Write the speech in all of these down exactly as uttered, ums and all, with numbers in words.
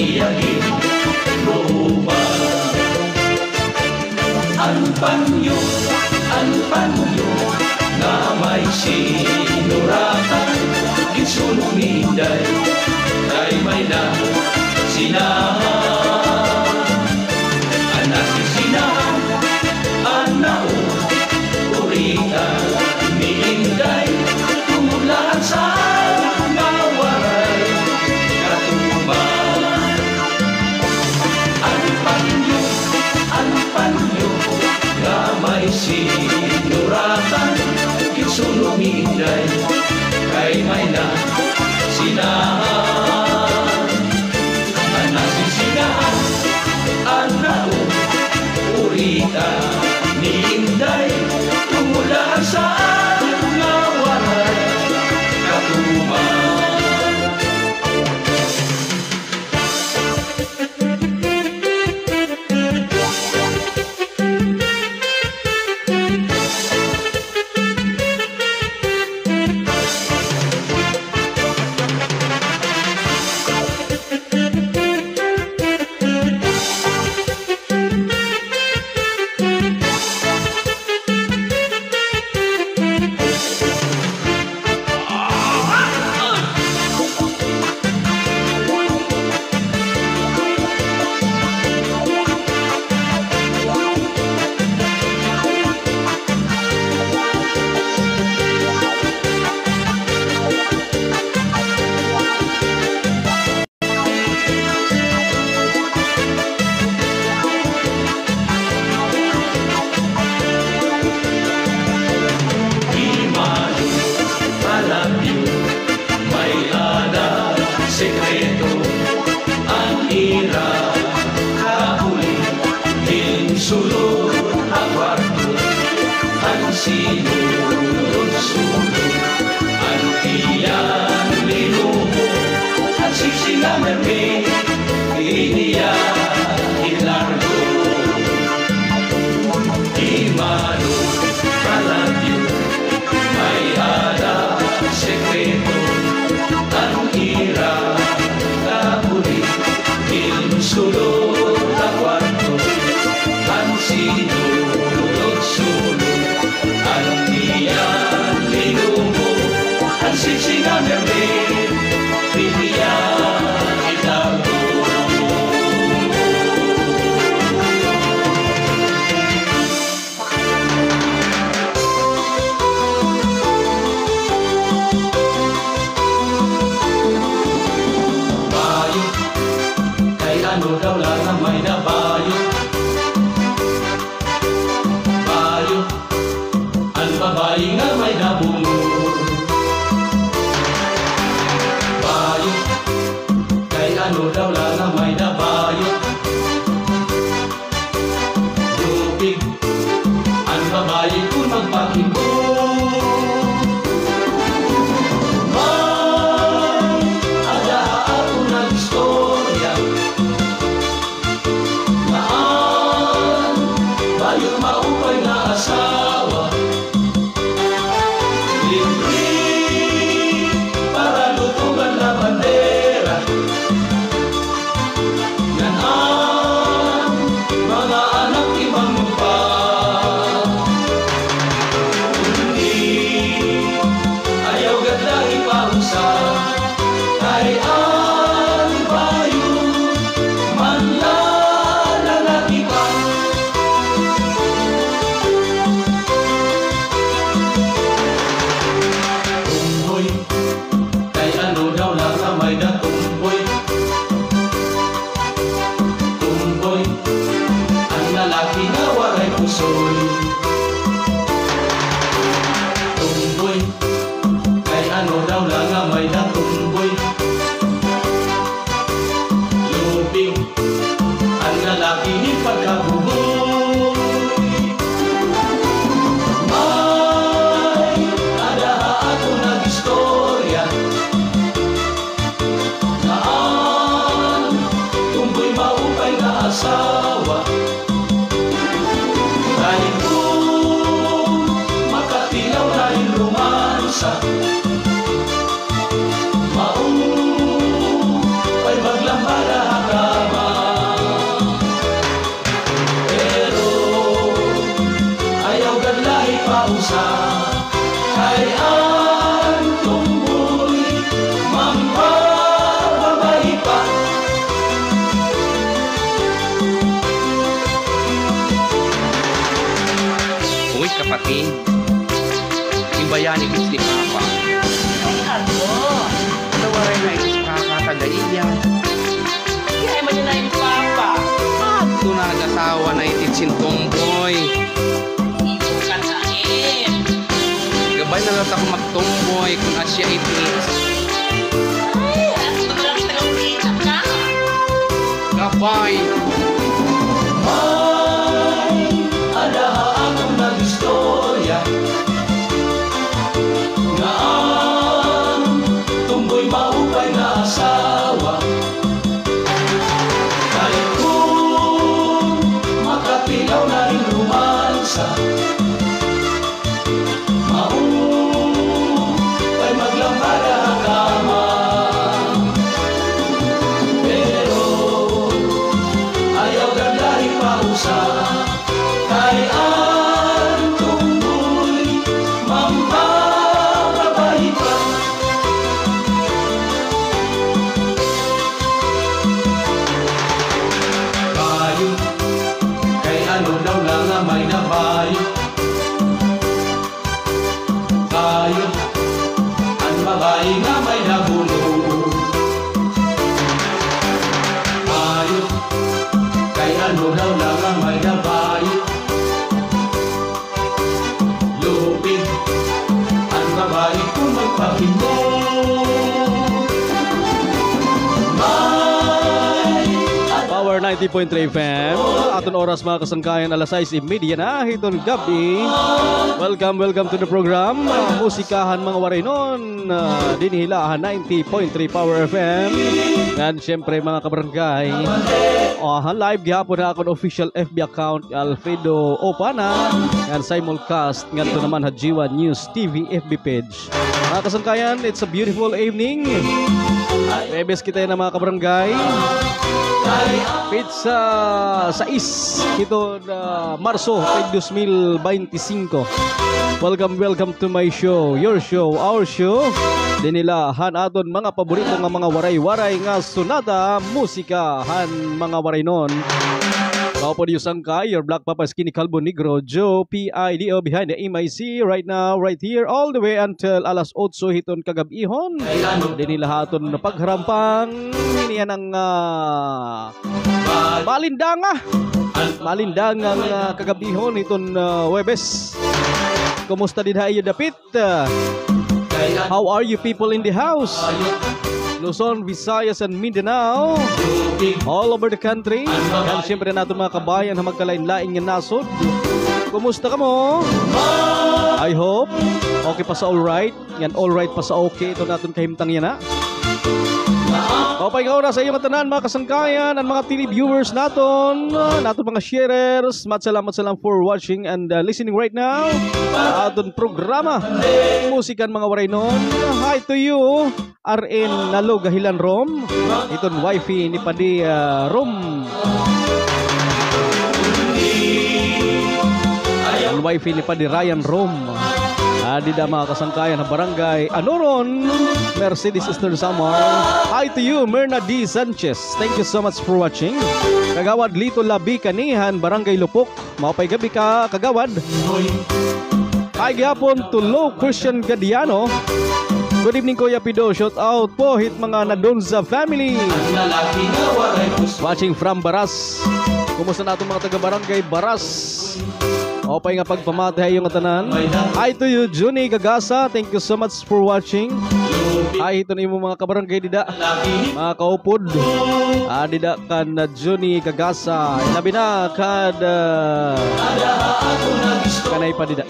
iya ginlupa. An panyo, an panyo nga may sinuratan, ginsunog ni Inday kay may nasinahan. An nasisinahan, an naurita ni Inday, tungod la han sala nga waray katuman. An panyo, an panyo nga may sinuratan, ginsunog ni Inday kay may nasinahan. An nasisinahan, an naurita ni Inday, tungod la han sala nga waray katuman. May-ada sekreto an ira kabulig, ginsulod ha kwarto, an sinulod-sulod an iya linubo, an sexy nga mermaid, iya ginlargo. Di mano palabyo, may-ada sekreto an ira kabulig, ginsulod ha kwarto, an sinulod-sulod an iya linubo, an sexy nga mermaid, iya ginlargo. Bayo, kay ano daw la nga may-ada bayo? Bayo, an babaye nga may-ada bungo. Bayo, kay ano daw la nga may-ada bayo? Lupig an babaye kon magpakimbong. May-ada ha aton nga istorya nga an bayo maupay nga asawa. Libre para lutungan nga bandera. Ngan an mga anak imanon pa. Kundi ayaw gad la ipausa, kay an bayo manlalaki pa. Tomboy, kay ano daw la nga may-ada tomboy? Tomboy, an lalaki nga waray pusoy. Tomboy, kay ano daw la nga may-ada tomboy? Lupig an lalaki hin pagkabuboy. May-ada ha aton nga istorya nga an tomboy maupay nga asawa. Kay kon makatilaw na hin romansa, maupay maglambada ha Ibayani gud ni Papa. Ay, ano? Ano, waray na itis pakakatagaiya. Kaya man yun na yung Papa. Adto na nag-asawa na itis hin tomboy. Hindi ko katayin. Gabay na lang ako mag-tomboy kung asya itis. Ay, anak ko na lang kita ng pizza ka. Gabay. May ada ha akon nag-istorya nga an tomboy maupay nga asawa. Kay kun makatilaw na hin romansa, mao kay maglampada ha kama. Pero ayaw gad la hipausa, kay an tomboy mampababayi pa. Bayo, kay ano daw la nga may nabayo. Bayo, an babayi nga may nabuno. Bayo, kay ano daw la nga may nabayo. Lupig, an babayi kon magpahimo. May Power ninety point three F M. Aton oras, mga kasangkayan, alas sais y media na hiton gab-i. Welcome, welcome to the program, ah, Musika han Mga Waraynon. Ah, dinhi la ha ninety point three Power F M. Ngan, siyempre, mga kabarangay, ah, live gihapon ha akon official F B account, Alfredo Opana. Ngan simulcast ngadto naman ha Jiwa News T V F B page. Mga kasangkayan, it's a beautiful evening. Huwebes kita yana, mga kabarangay. Petsa sais hiton, ah, Marso, kay dos mil baynte singko. Welcome, welcome to my show, your show, our show. Dinhi la han aton mga paborito nga mga Waray-Waray nga sonada, musika han mga Waraynon. Kaupod iyo sangkay, your Black Papa Skinny Calvo Negro, Joe P I D O behind the M I C right now, right here, all the way until alas otso hiton kagab-ihon. Dinhi la ha aton pagharampang, ini yana nga, ah, malindanga. Malindanga nga, ah, kagab-ihon hiton, ah, Huwebes. Kumusta dida ha iyo dapit? How are you people in the house? Luzon, Visayas, and Mindanao. All over the country. Ngan siyempre an aton mga kabayan ha magkalain-lain nga nasod. Kumusta kamo? I hope okay pa sa all right. Ngan all right pa sa okay iton aton kahimtang yana. Maupay nga oras ha iyo ngatanan, mga kasangkayan, an mga televiewers naton, an aton mga sharers. Mat salamat sa lam for watching and, uh, listening right now. Aton programa, Musika han Mga Waraynon. Hi to you, R N Nalo Gahilan Rom. Iton wifey ni Padi, uh, Rom. An wifey ni Padi Ryan Rom. Ah, dida, mga kasangkayan, ha Barangay Anoron, Mercedes, Eastern Samar. Hi to you, Myrna D Sanchez. Thank you so much for watching. Kagawad Lito Labi kani han Barangay Lupok. Maupay gab-i ka, Kagawad. Hi gihapon to Lo Christian Gadiano. Good evening, Kuya Pido. Shout out po hit mga Nadonza family. Watching from Baras. Kumusta an aton mga taga Barangay Baras? Maupay nga pagpamati ha iyo ngatanan. Hi to you, Junie Gagasa. Thank you so much for watching. Hi hiton imo mga kabarangay dida, mga kaupod. Ah, dida kan, ah, Junie Gagasa. Labi na kad, ah, kanay pa dida.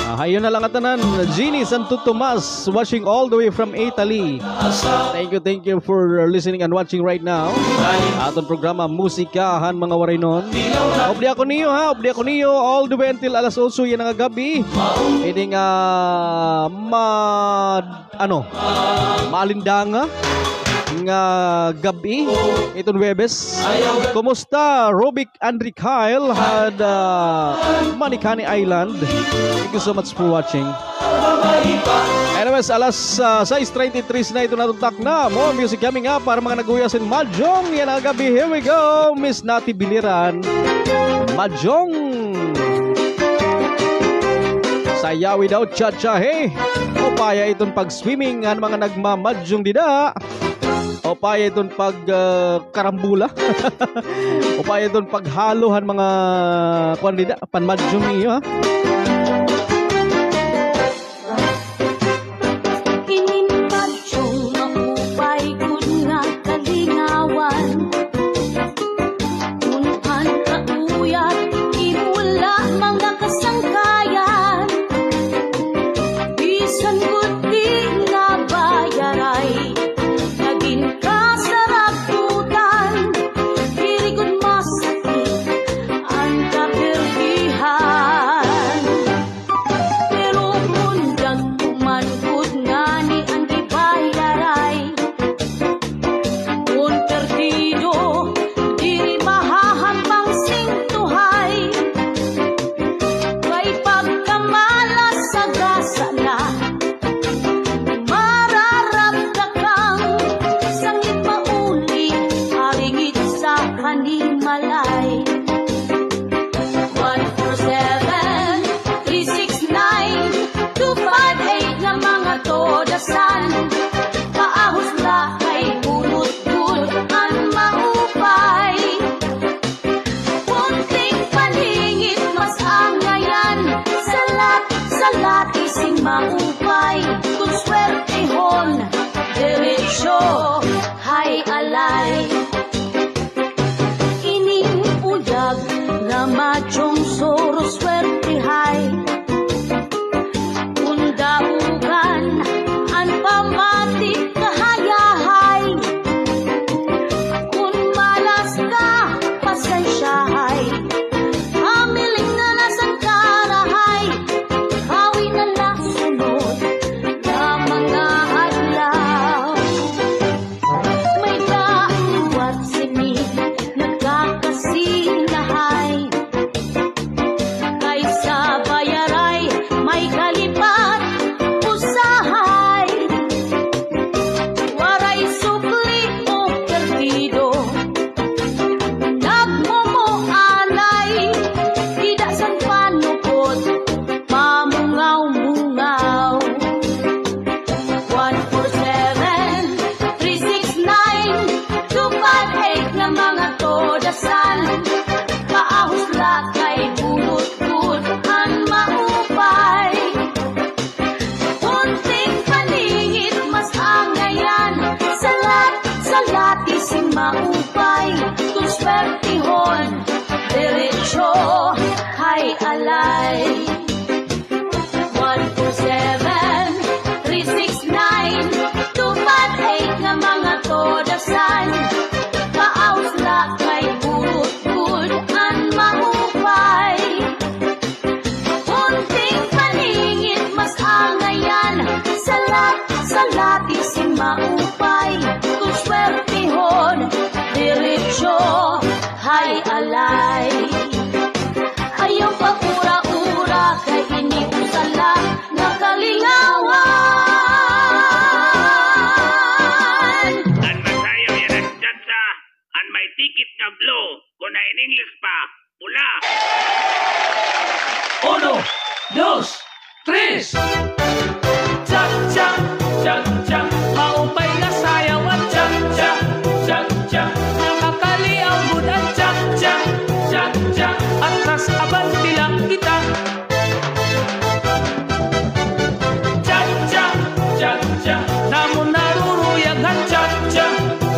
Ah, hayo na la ngatanan. Jeannie Santo Tomas, watching all the way from Italy. Thank you, thank you for listening and watching right now. Aton programa, Musika han Mga Waraynon. Updi ako niyo, ha, updi ako niyo all the way until alas otso yana nga gab-i. Ini nga ma-, ano, malindanga nga gab-i iton Huwebes. Kumusta, Robic Andre Kyle had, uh, Manicani Island. Thank you so much for watching. Anyways, alas, uh, sais treinta y tres na iton aton takna. More music coming up para mga nag-uyas hin Mahjong yana nga gab-i. Here we go, Miss Nati Biliran. Mahjong. Sayawi daw, cha-cha, hey! Upaya iton pag-swimming an mga nagmamadyong dida. Upaya iton pag, ah, karambola. Upaya iton paghalo han mga kuan dida, panmadyong niyo, ha? Inin padyong maupay gud nga kalingawan. Kun an kauyat imo la mga kasangkayan, bisan gud di na bayaray, nagin kasarabutan, diri gud masakit an kaperdihan. Pero kun dagko man gud ngani an gibayaray, kun perdido, diri mahahampang sing tuhay. Kay pagkamalas sa gasa na, mararabda kang sanglit mauli, aringit sa kanimalay. One four seven, three six nine, two five eight nga mga todasan. Paahos la kay bunot gud an maupay. Konting paningit mas angayan. Salat, salat isin maupay. Kun swertehon, diretso, hay alay. Ining uyag nga madyong suro swertehay. Kun daugan an pamati kahayahay. Kun malas ka, pasensyahay. Kamiling na nasangkarahay. Hawi na la sunod nga mga adlaw. May dawat sini nagkakasinahay. Kaysa bayaray, may kalipat usahay. Waray sukli o perdido. Nagmumuanay, dida san panupot, pamungaw-mungaw. One four seven, three six nine, two five eight nga mga todasan. Paahos la kay bunot gud an maupay. Konting paningit mas angayan. Salat, salat isin maupay. Kun swertehon, diretso, hay alay. One four seven, three six nine, two five eight nga mga todasan. Paahos la kay bunot gud an maupay. Konting paningit mas angayan. Salat, salat isin maupay. Kun swertehon, diretso, hay alay. Ayaw pag-ura-ura kay ini usa la nga kalingawan. An masayaw yana cha-cha, an may ticket nga blue, kun ha in English pa, pula. Uno, dos, tres. Cha-cha, cha-cha, maupay nga sayaw an cha-cha, cha-cha. Nakakaliaw gud an cha-cha, cha-cha. Atras abante la kita. Cha-cha, cha-cha, namon naruruyag an cha-cha,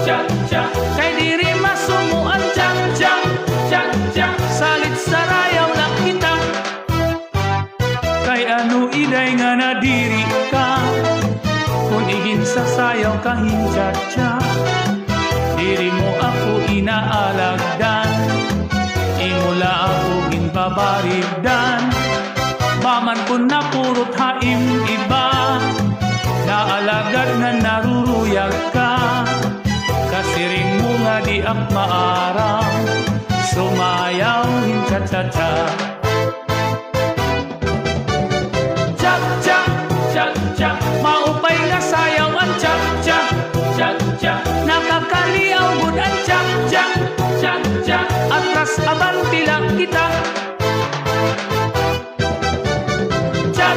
cha-cha. Kay diri masumo an cha-cha, cha-cha. Salit sarayaw la kita. Kay ano iday nga nadiri ka, kun iginsasayaw ka hin cha-cha. Diri mo ako inaalagdan, imo la ako ginbabarigdan. Maman kon napurot ha im iba, naalagad nga naruruyag ka. Kasiring mo nga di ak maaram, sumayaw hin cha-cha-cha. Cha-cha, cha-cha, maupay nga sayaw an cha-cha, cha-cha. Nakakaliaw gud an cha-cha, cha-cha. Atras abante la kita. Cha,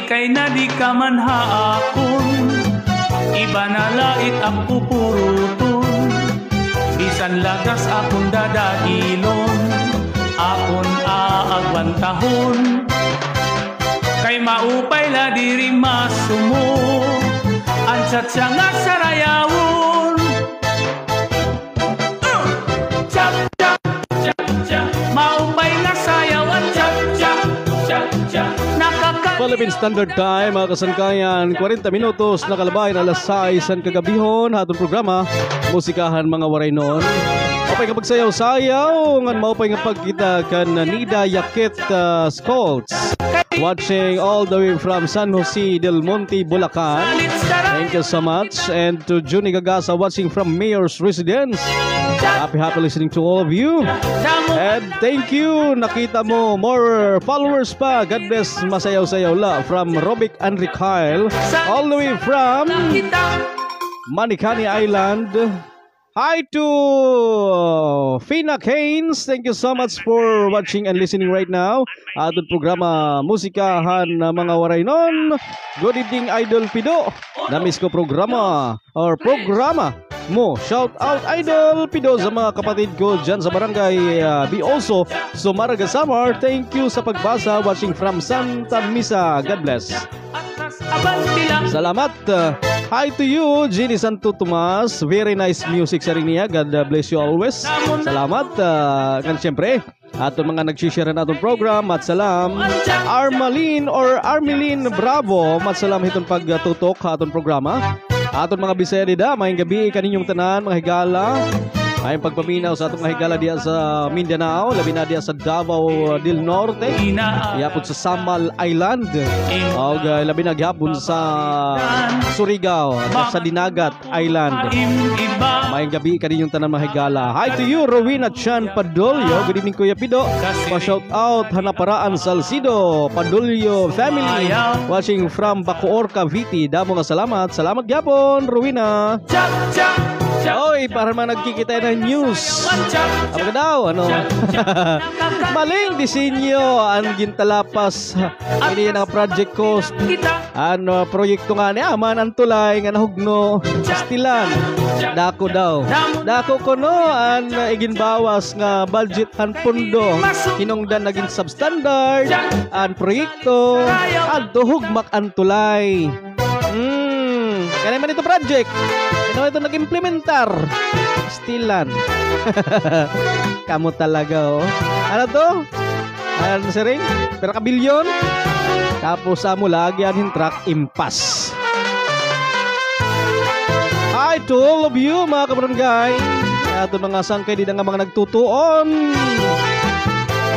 Kay na di ka man ha akon, iba na la it ak pupuruton. Bisan lagas akon dadagilon, akon aagbantahon. Kay maupay la diri masumo, an chatcha nga sarayawon. Chap, chap, chap, chap. Maupay nga sayaw an chap, chap, chap, chap. Nakaka- Philippine Standard Time, mga kasangkayan, kwarenta minutos nakalabay na alas sais han kagabihon ha aton programa, Musikahan Mga Waraynon. Maupay nga pagsayaw-sayaw, ngan maupay nga pagkita kan Nida Yakit, ah, Scolts. Watching all the way from San Jose del Monte, Bulacan. Thank you so much. And to Junie Gagasa watching from Mayor's Residence. Happy, happy listening to all of you. And thank you. Nakita mo, more followers pa. God bless. Masayaw-sayaw la from Robic Enriquel. All the way from Manicani Island. Hi to Fina Keynes. Thank you so much for watching and listening right now. Aton programa, Musikahan Mga Waraynon. Good evening, Idol Pido. Namiss ko programa or programa mo. Shout out, Idol Pido, sa mga kapatid ko dyan sa barangay, ah, Bioso, Zumarraga, Samar. Thank you sa pagbasa. Watching from Santa Mesa. God bless. Salamat. Uh, hi to you, Jeannie Santo Tomas. Very nice music, siring niya. God, uh, bless you always. Salamat. Uh, ngan siyempre, aton mga nag-share han aton program, matsalam. Armalin or Armelin Bravo, matsalam hiton pagtutok ha aton programa. Aton mga Bisaya dida, maayong gabii kaninyong tanan, mga higala. Maayong pagpaminaw sa aton mga higala diha sa Mindanao, labi na diha sa Davao del Norte, iya pod sa Samal Island. Og, ah, labi na gihapon sa Surigao, sa Dinagat Island. Maayong gabii kaninyong tanan, mga higala. Hi to you, Rowena Chan Padolio. Good evening, Kuya Pido. Pa-shout out han Aparaan Salcido, Padolio family. Watching from Bacoor, Cavite. Damo nga salamat. Salamat gihapon, Rowena. Oy, para mga nagkikita hin news. Aba daw, ano? Maling disenyo an gintalapas. Ini nga project cost. An, uh, proyekto ngani, ah, man an tulay nga nahugno. Pastilan. Dako daw. Dako kuno an, uh, iginbawas nga budget han pondo. Hinungdan nagin substandard an proyekto. Adto hugmak an tulay. Hmm, kanay man ito project. Ano ito nag-implementar? Pastilan. Kamo talaga, oh. Ano to? Ano, siring? Pira ka bilyon? Tapos, amo la, agian hin truck, impas. Hi to all of you, mga kabarangay. Aton mga sangkay dida nga mga nagtutuon.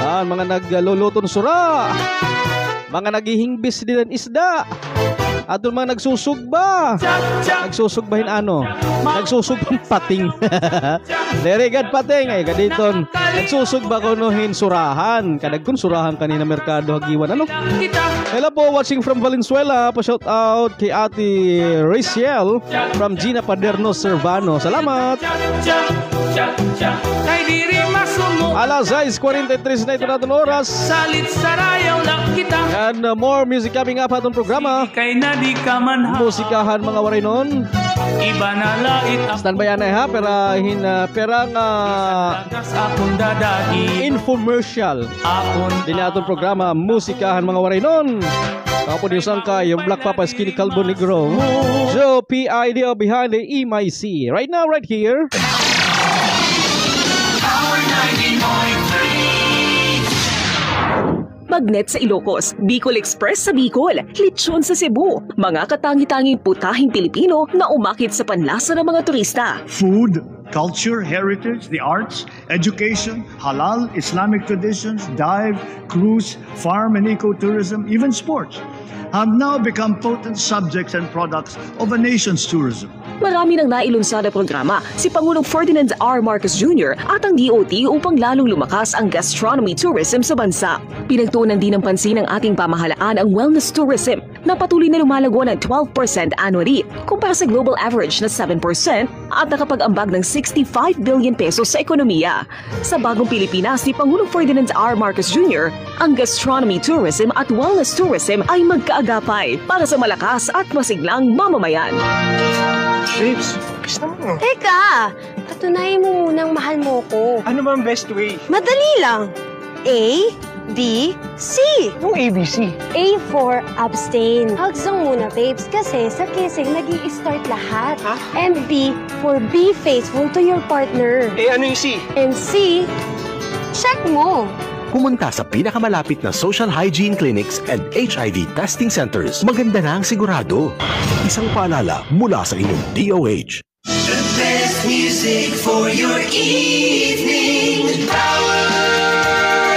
Ah, mga nagluluton sura. Mga naghihingbis dida hin isda. Aton mga nagsusugba. Nagsusugba hin ano? Nagsusugba hin pating. Diri gad pating. Ay, gad iton. Nagsusugba kuno hin surahan. Kadagkon surahan kanhi ha merkado ha Guiuan, ano? Hello po, watching from Valenzuela. Pa-shout out kay Ate Rachel from Gina Paderno Servano. Salamat. Alas sais kwarenta y tres na iton aton oras. And, uh, more music coming up ha aton programa. Musikahan Mga Waraynon. Standby anay ha, pira hin, ah, pira nga infomercial dinhi ha aton programa, Musikahan Mga Waraynon. Ako din sangkay, Black Papa Skinny Calvo Negro. Joe P I D O behind the M I C. Right now, right here. Magnet sa Ilocos, Bicol Express sa Bicol, lechon sa Cebu, mga katangi-tanging putahing Pilipino na umakit sa panlasa ng mga turista. Food, culture, heritage, the arts, education, halal, Islamic traditions, dive, cruise, farm and ecotourism, even sports have now become potent subjects and products of a nation's tourism. Marami nang nailunsad na programa si Pangulong Ferdinand R. Marcos Junior at ang D O T upang lalong lumakas ang gastronomy tourism sa bansa. Pinagtuunan din ng pansin ng ating pamahalaan ang wellness tourism na patuloy na lumalago ng twelve percent annually kumpara sa global average na seven percent at nakapag-ambag ng sixty-five billion pesos sa ekonomiya. Sa bagong Pilipinas ni Pangulong Ferdinand R. Marcos Junior, ang gastronomy tourism at wellness tourism ay magkaagapay para sa malakas at masiglang mamamayan. Babes, kiss na mo. Teka! Patunayan mo munang mahal mo ko. Ano ba ang best way? Madali lang. A, B, C. Anong A B C? A for abstain. Hugs lang muna, babes, kasi sa kissing nag-i-start lahat. Ha? And B for be faithful to your partner. Eh, ano yung C? And C, check mo. Pumunta sa pinakamalapit na social hygiene clinics and H I V testing centers. Maganda na ang sigurado. Isang paalala mula sa inyong D O H. The best music for your evening. Power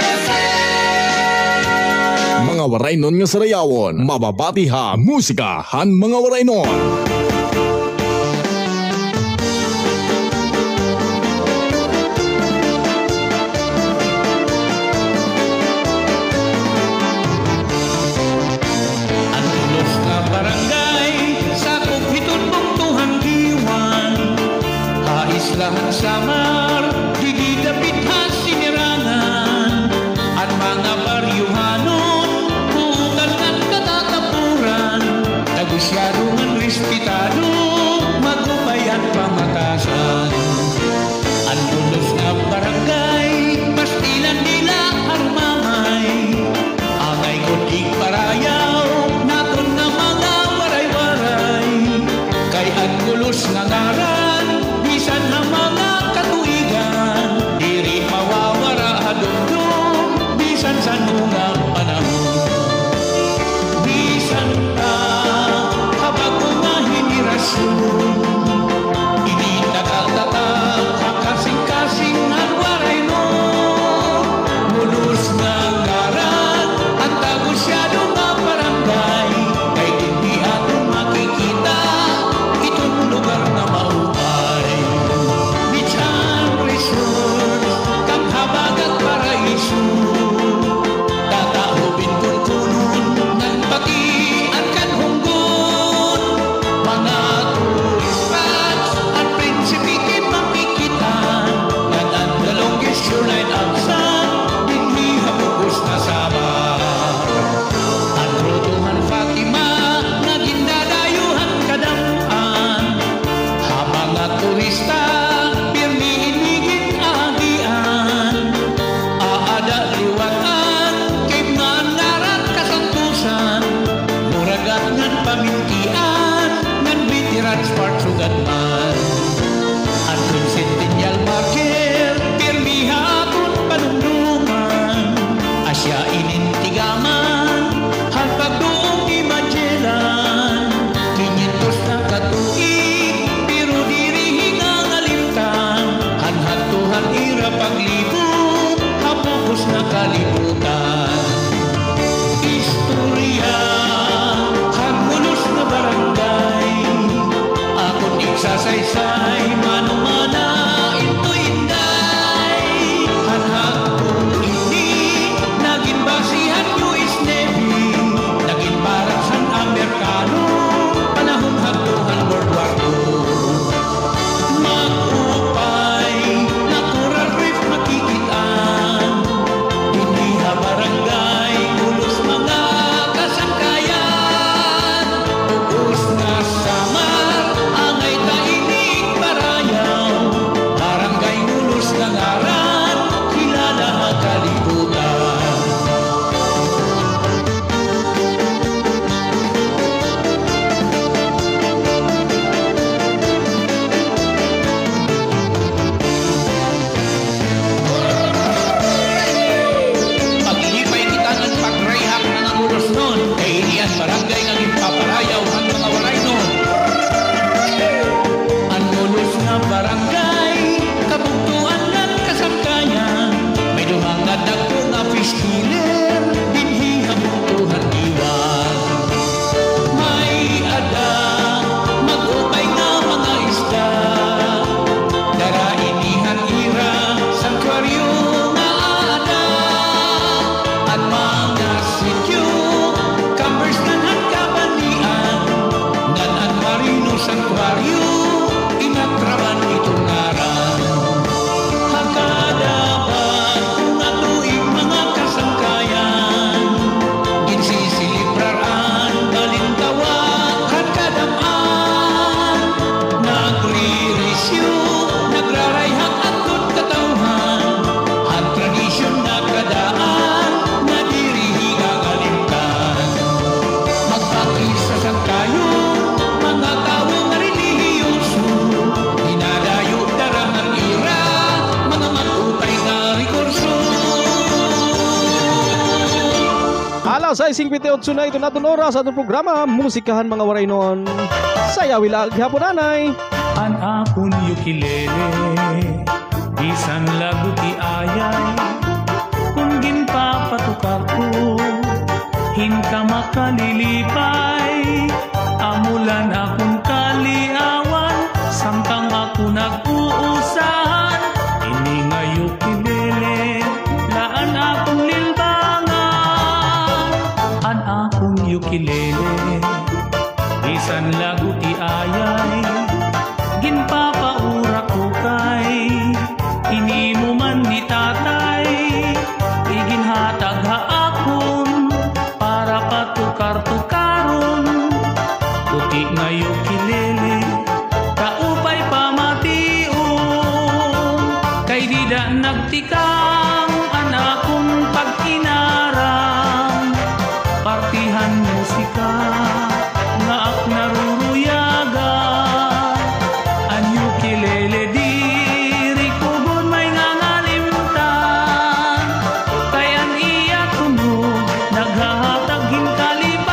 F M. Mga Waraynon nga sarayawon, mababati ha musika han mga Waraynon. An tulos nga barangay, sakop hiton bungto han Guiuan. Ha isla han Samar, didi dapit ha Sinirangan. An mga baryohanon, buotan ngan katatapuran. Negosyado ngan respetado, mag-upay an pamatasan. An tulos nga barangay, pastilan nira harumamay. Angay ko tigparayaw naton nga mga Waray-Waray. Kay an tulos nga ngaran, bisan ha mga katuigan, diri mawawara ha dumdom, bisan san-o nga panahon. Bisan pa ha bag-o nga henerasyon, ini nakatatag ha kasingkasing han Waraynon. Tulos nga ngaran, an tagosyado nga barangay, kay dinhi aton makikita iton lugar nga maupay. Beach and Resort, kan habagat paraiso, tatahubi kon kunon ngan pati an kanhunggon, mga turista. Alas sais singkwenta y otso na iton aton oras, aton programa, Musika han mga Waraynon. Sayawi la gihapon anay. An akon ukulele, bisan lagot iayay, kon ginpapatukar ko, hin kamakalilipay, amo la an akon kaliawan, samtang ako nag-uusahan, ini nga ukulele, la an akon lilbangan, an akon ukulele. Bisan lagot iayay, ginpapaura ko kay ini mo man ni tatay, iginhatag ha akon para patukar-tukaron. Puti nga ukulele, kaupay pamation, kay dida nagtikang an akon pag-inaram. Parte han musika nga ak naruruyagan, an ukulele diri ko gud maingangalimtan, kay an iya tunog naghahatag hin kalipayan.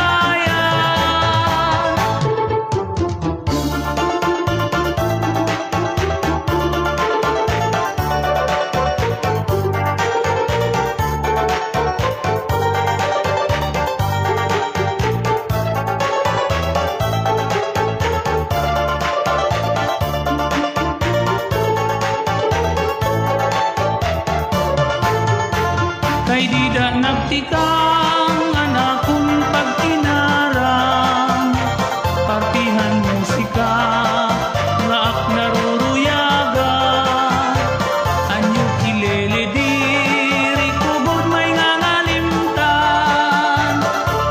Kay dida nagtikang an akon pag-inaram, parte han musika nga ak naruruyagan, an ukulele diri ko gud maingangalimtan,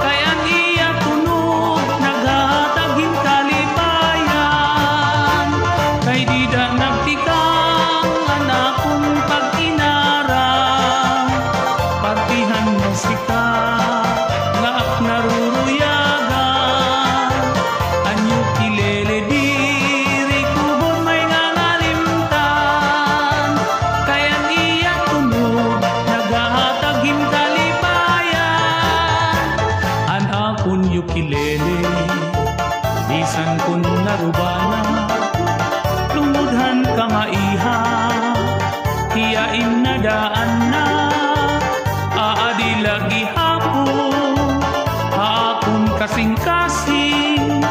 kay an iya tunog naghahatag hin kalipayan, kay dida nagtikang an akon pag-inaram, parte han musika nga ak naruruyagan, an ukulele diri ko gud maingangalimtan, kay an iya tunog naghahatag hin kalipayan. An akon ukulele, bisan kon narubana, tungod han kamaiha, hiya in nadaan na, aadi la gihapon ha akon kasingkasing,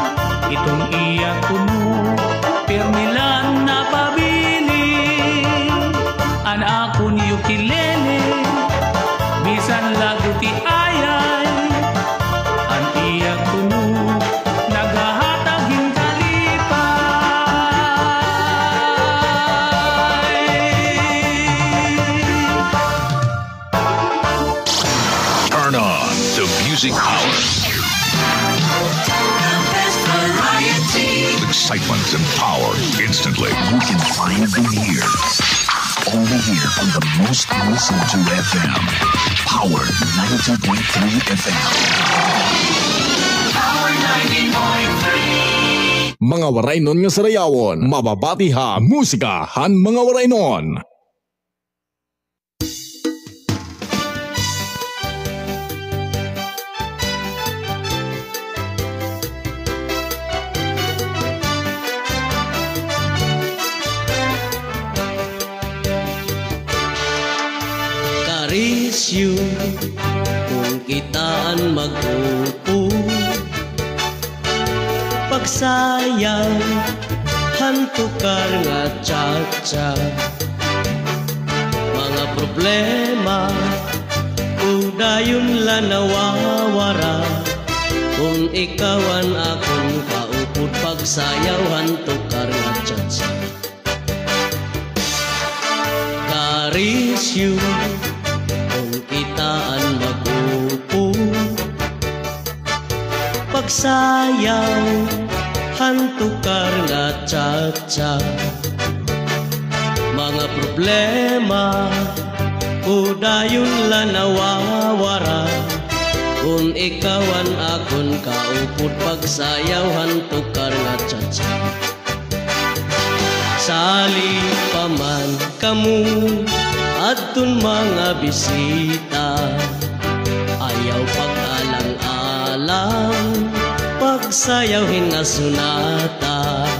iton iya tunog, pirmi la napabilin, an akon ukulele, bisan lagot iayay, an iya tunog naghahatag hin kalipay. Turn on the music power. The best variety. Excitement and power instantly. You can find them here. Only here on the most listened to F M. Power ninety point three F M. Power ninety point three. Mga Waraynon nga sarayawon, mababati ha musika han mga Waraynon. Karisyo, kon kita an mag-upo, pagsayaw han tukar nga cha-cha. Mga problema, udayon la nawawara, kon ikaw an akon kaupod pagsayaw han tukar nga cha-cha. Karisyo, kon kita an mag-upo, pagsayaw han tukar nga cha-cha. Mga problema, udayon la nawawara, kon ikaw an akon kaupod pagsayaw han tukar nga cha-cha. Sali pa man kamo adton mga bisita, ayaw pag Sayaw hin nasunatan,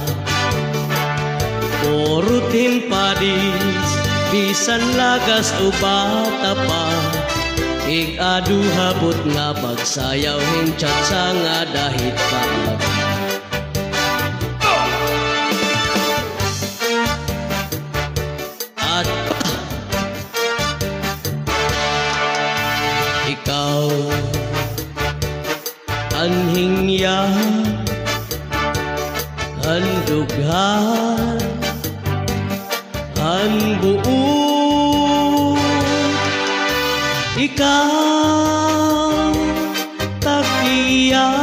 purot hin padis, bisan lagas o bata pa. Ig-aduha butnga pagsayaw hin cha-cha nga dahit pa. At ikaw, an hingya, han dughan, han buot, ikaw, tak-iya,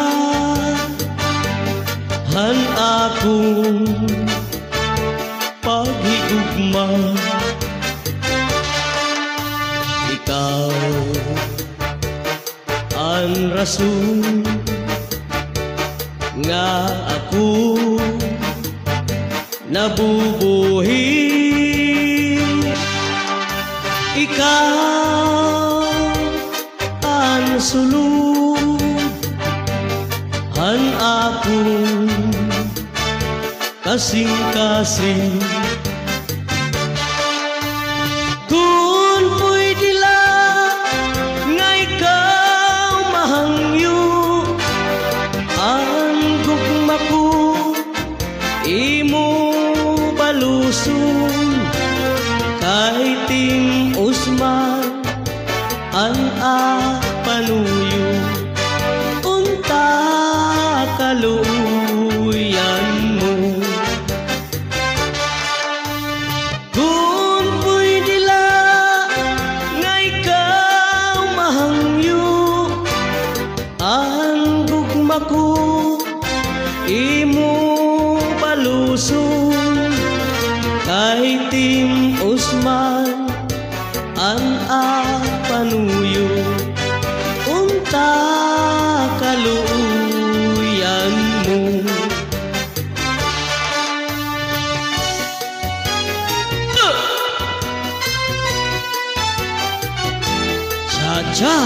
han akon paghigugma. Ikaw an rason nga ako nabubuhi. Ikaw an sulod han akon kasingkasing. Kon pwede la nga ikaw mahangyo, an gugma ko imo baluson, kay tim-os man an ak panuyo, unta kaluoyan mo. Kon pwede la nga ikaw mahangyo, an gugma ko imo baluson, kay tim-os man an ak panuyo, unta kaluoyan mo. Cha-cha!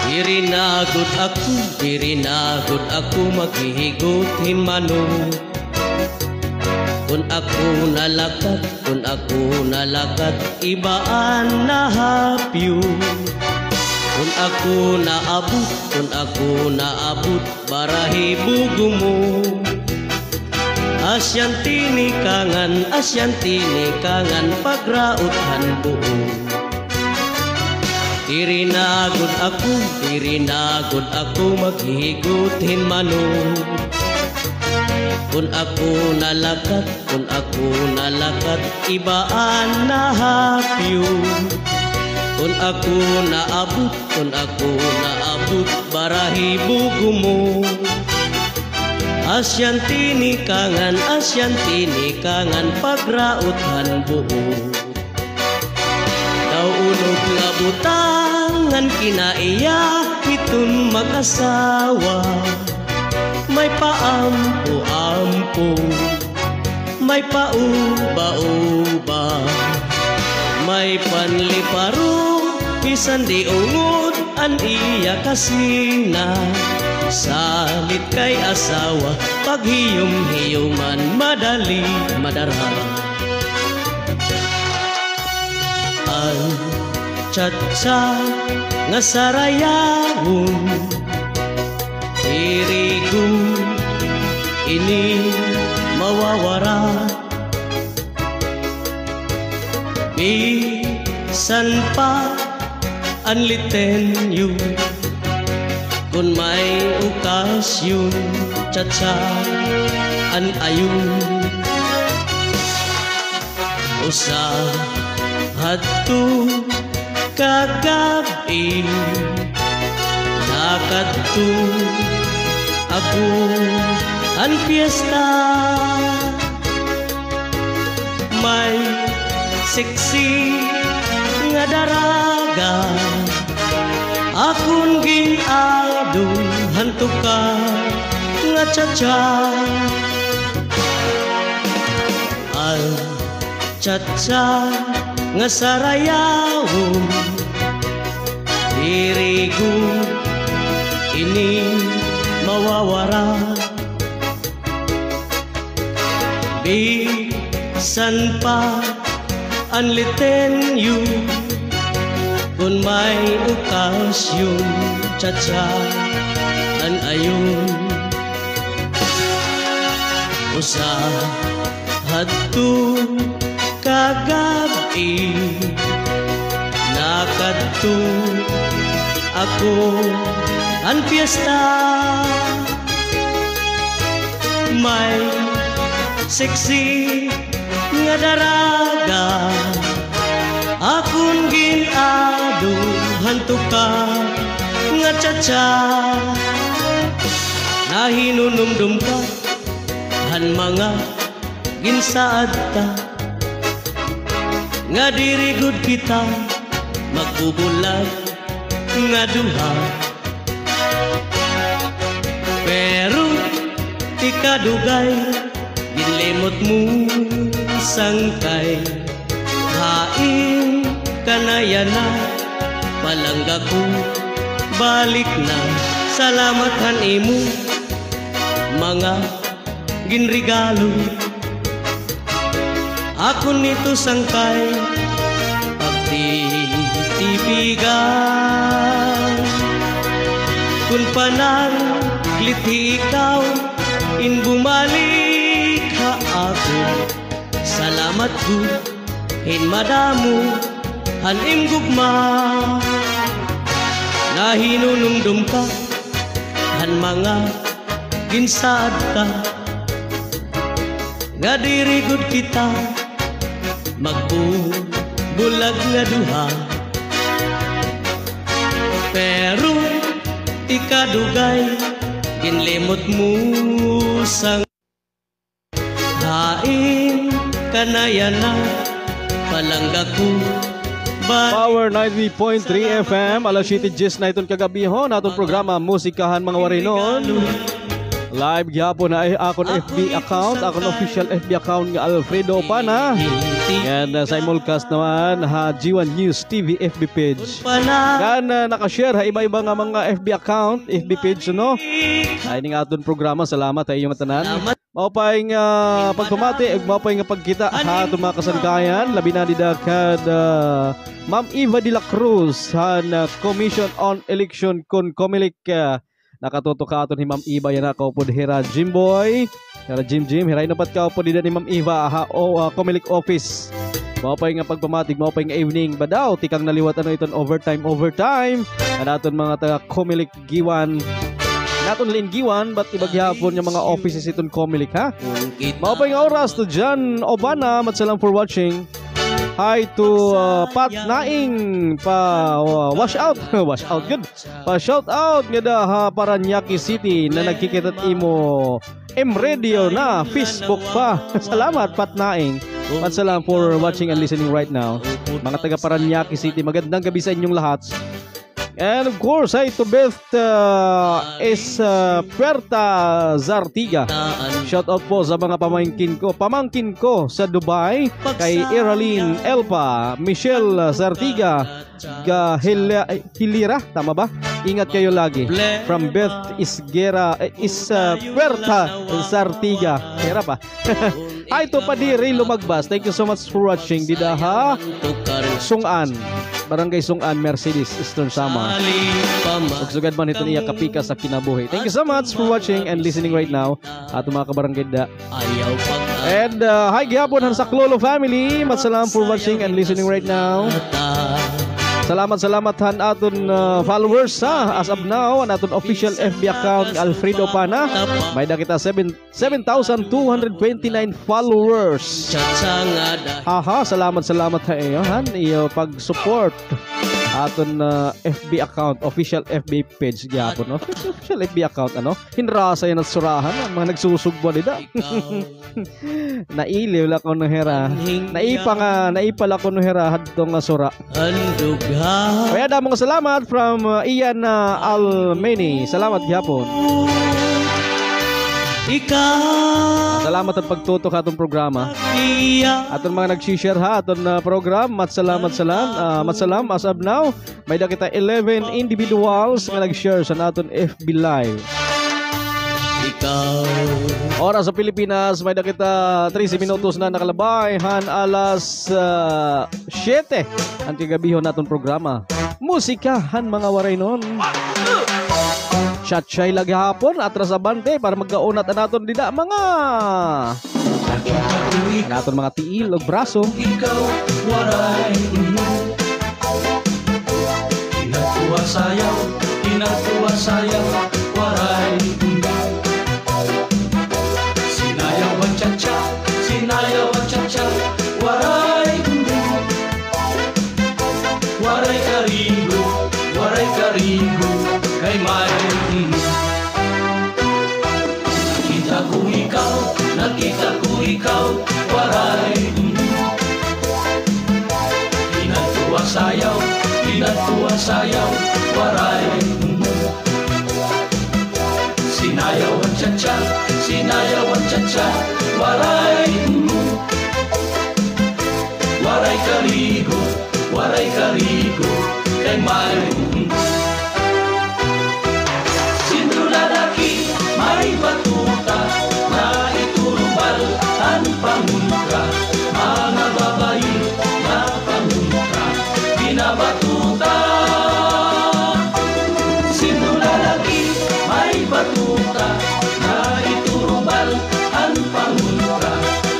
Diri na gud ako, diri na gud ako maghihigot hin manok. Kon ako nalakat, kon ako nalakat, iba an nahapyo. Kon ako naabot, kon ako naabot, barahi bugo mo. Asyan tinikangan, asyan tinikangan, pagraot han buo. Diri na gud ako, diri na gud ako maghihigot hin manok. Kon ako nalakat, kon ako nalakat, iba an nahapyo. Kon ako naabot, kon ako naabot, barahi bugo mo. Asyan tinikangan, asyan tinikangan, pagraot han buo. Daw unog nga butang an kinaiya hiton mag-asawa. May paampo-ampo, may pauba-uba, may panliparo, bisan di ungod an iya kasina. Salit kay asawa, paghiyom-hiyoman, madali madara. An cha-cha nga sarayawon, diri gud ini mawawara. Bisan pa an litenyo, kon may okasyon, cha-cha an ayon. Usa hadto ka gab-i, nakadto ako han piyesta. May sexy nga daraga, akon gin-ado han tuka nga cha-cha. An cha-cha nga sarayawon, diri gud ini mawawara. Bisan pa an litenyo, kon may okasyon, cha-cha an ayon. Usa hadto ka gab-i, nakadto ako han piyesta. May sexy nga daraga, akon gin-ado han tuka nga cha-cha. Nahinunumdom ka han mga ginsaad ta, nga diri gud kita magbubulag nga duha. Pero tikadugay, ginlimot mo sangkay. Hain ka na yana, palangga ko, balik na. Salamat han imo mga ginregalo. Akon ito sangkay pagtitipigan. Kun pananglithi ikaw in bumalik ha akon, salamat gud hin madamo han im gugma. Nahinunumdom ka han mga ginsaad ta, nga diri gud kita magbubulag nga duha. Pero tikadugay, ginlimot mo sang hain ka na yana, palangga ko. Power ninety point three F M, alas siyete diyes na iton kagabihon, aton programa, Musikahan Mga Warinon. Live gihapon ha akon F B account, akon official F B account nga Alfredo Opana. And, uh, simulcast naman ha G one News T V F B page. Kan, uh, naka-share ha iba-iba nga mga F B account, F B page, no? Ay, ning aton programa, salamat ha iyo nga tanan. Maupay nga pagpamati ug maupay nga pagkita ha aton mga kasangkayan, labi na dida kad, ah, Ma'am Eva de la Cruz han, ah, Commission on Election kun Comelec, ah, nakatutok ha aton hi Ma'am Eva yana, kaupod hira Jimboy, hira Jim Jim, hira hinupat kaupod dida ni Ma'am Eva ha, o, ah, Comelec office. Maupay nga pagpamati, maupay nga evening. Badaw, tikang na liwat ano iton overtime, overtime. An aton mga taga Comelec Guiuan. Naton la in Guiuan, but iba gihapon nga mga offices iton Comelec, ha? Maupay nga oras to Jan Obana, mat salam for watching. Hi to, uh, Pat Naing, pa, uh, wash out. Wash out, good. Pa shout out ngada ha Parañaque City na nagkikita it imo M Radio na Facebook pa. Salamat, Pat Naing. Mat salam for watching and listening right now. Mga taga Parañaque City, magandang gabi sa inyong lahat. And of course, hi to Beth, uh, is, uh, Puerta Zartiga. Shout out po sa mga pamangkin ko. Pamangkin ko sa Dubai, kay Iraline Elpa, Michelle Zartiga, ga Hila-, Hilira, tama ba? Ingat kayo lagi. From Beth Isgera, eh, is, uh, Puerta Zartiga. Hira pa. Hi to Padiri Lumagbas. Thank you so much for watching. Dida ha Sung-an. Barangay Sung-an, Mercedes, Eastern Samar. Ug sugad man hiton iya kapikas sa kinabuhi. Thank you so much for watching and listening right now. Aton mga kabarangay da. And, uh, hi gihapon han Saklolo family. Mat salam for watching and listening right now. Salamat, salamat han aton, uh, followers, ha. As of now, an aton official F B account, Alfredo Pana. May-ada kita seven, seven thousand two hundred twenty-nine followers. Haha, salamat, salamat ha iyo, han iyo pag-support aton, uh, F B account, official F B page gihapon, no? Official F B account, ano? Hinrasa yana surahan, an mga nagsusugba dida. Nailiw la kuno hira. Naipa nga, naipa la kuno hira hadto nga sura. Kaya damo nga salamat from, uh, Ian, uh, Almeni. Salamat gihapon. Ikaw. Salamat han pagtutok ha aton programa. Iya. Aton mga nag-share ha aton, ah, program, matsalam, matsalam, ah, matsalam. As of now, may-ada kita eleven individuals nga nag-share sa aton F B Live. Ikaw. Oras sa Pilipinas, may-ada kita trese minutos na nakalabay han alas, ah, siyete. An kagabihon naton programa, Musika han mga Waraynon. Chat-chay la gihapon, atras abante para magkaunat an aton dida mga, an aton mga tiil ug braso. Ikaw, Waray. Inagkuha sayaw, inagkuha sayaw, Waray. Sinayaw an cha-cha, sinayaw an cha-cha, Waray. Waray karigo, waray karigo, kay may, mm. Nakita ko ikaw, nakita ko ikaw, Waray, mm. Inadto ha sayaw, inadto ha sayaw, Waray, mm. Sinayaw an cha-cha, sinayaw an cha-cha, Waray, mm. Waray karigo, waray karigo, kay may, mm. Sindulalaki, may batuta, naiturubal an pangontra, mga babayi, nga pangontra, binabatuta. Sindulalaki, may batuta, naiturubal an pangontra,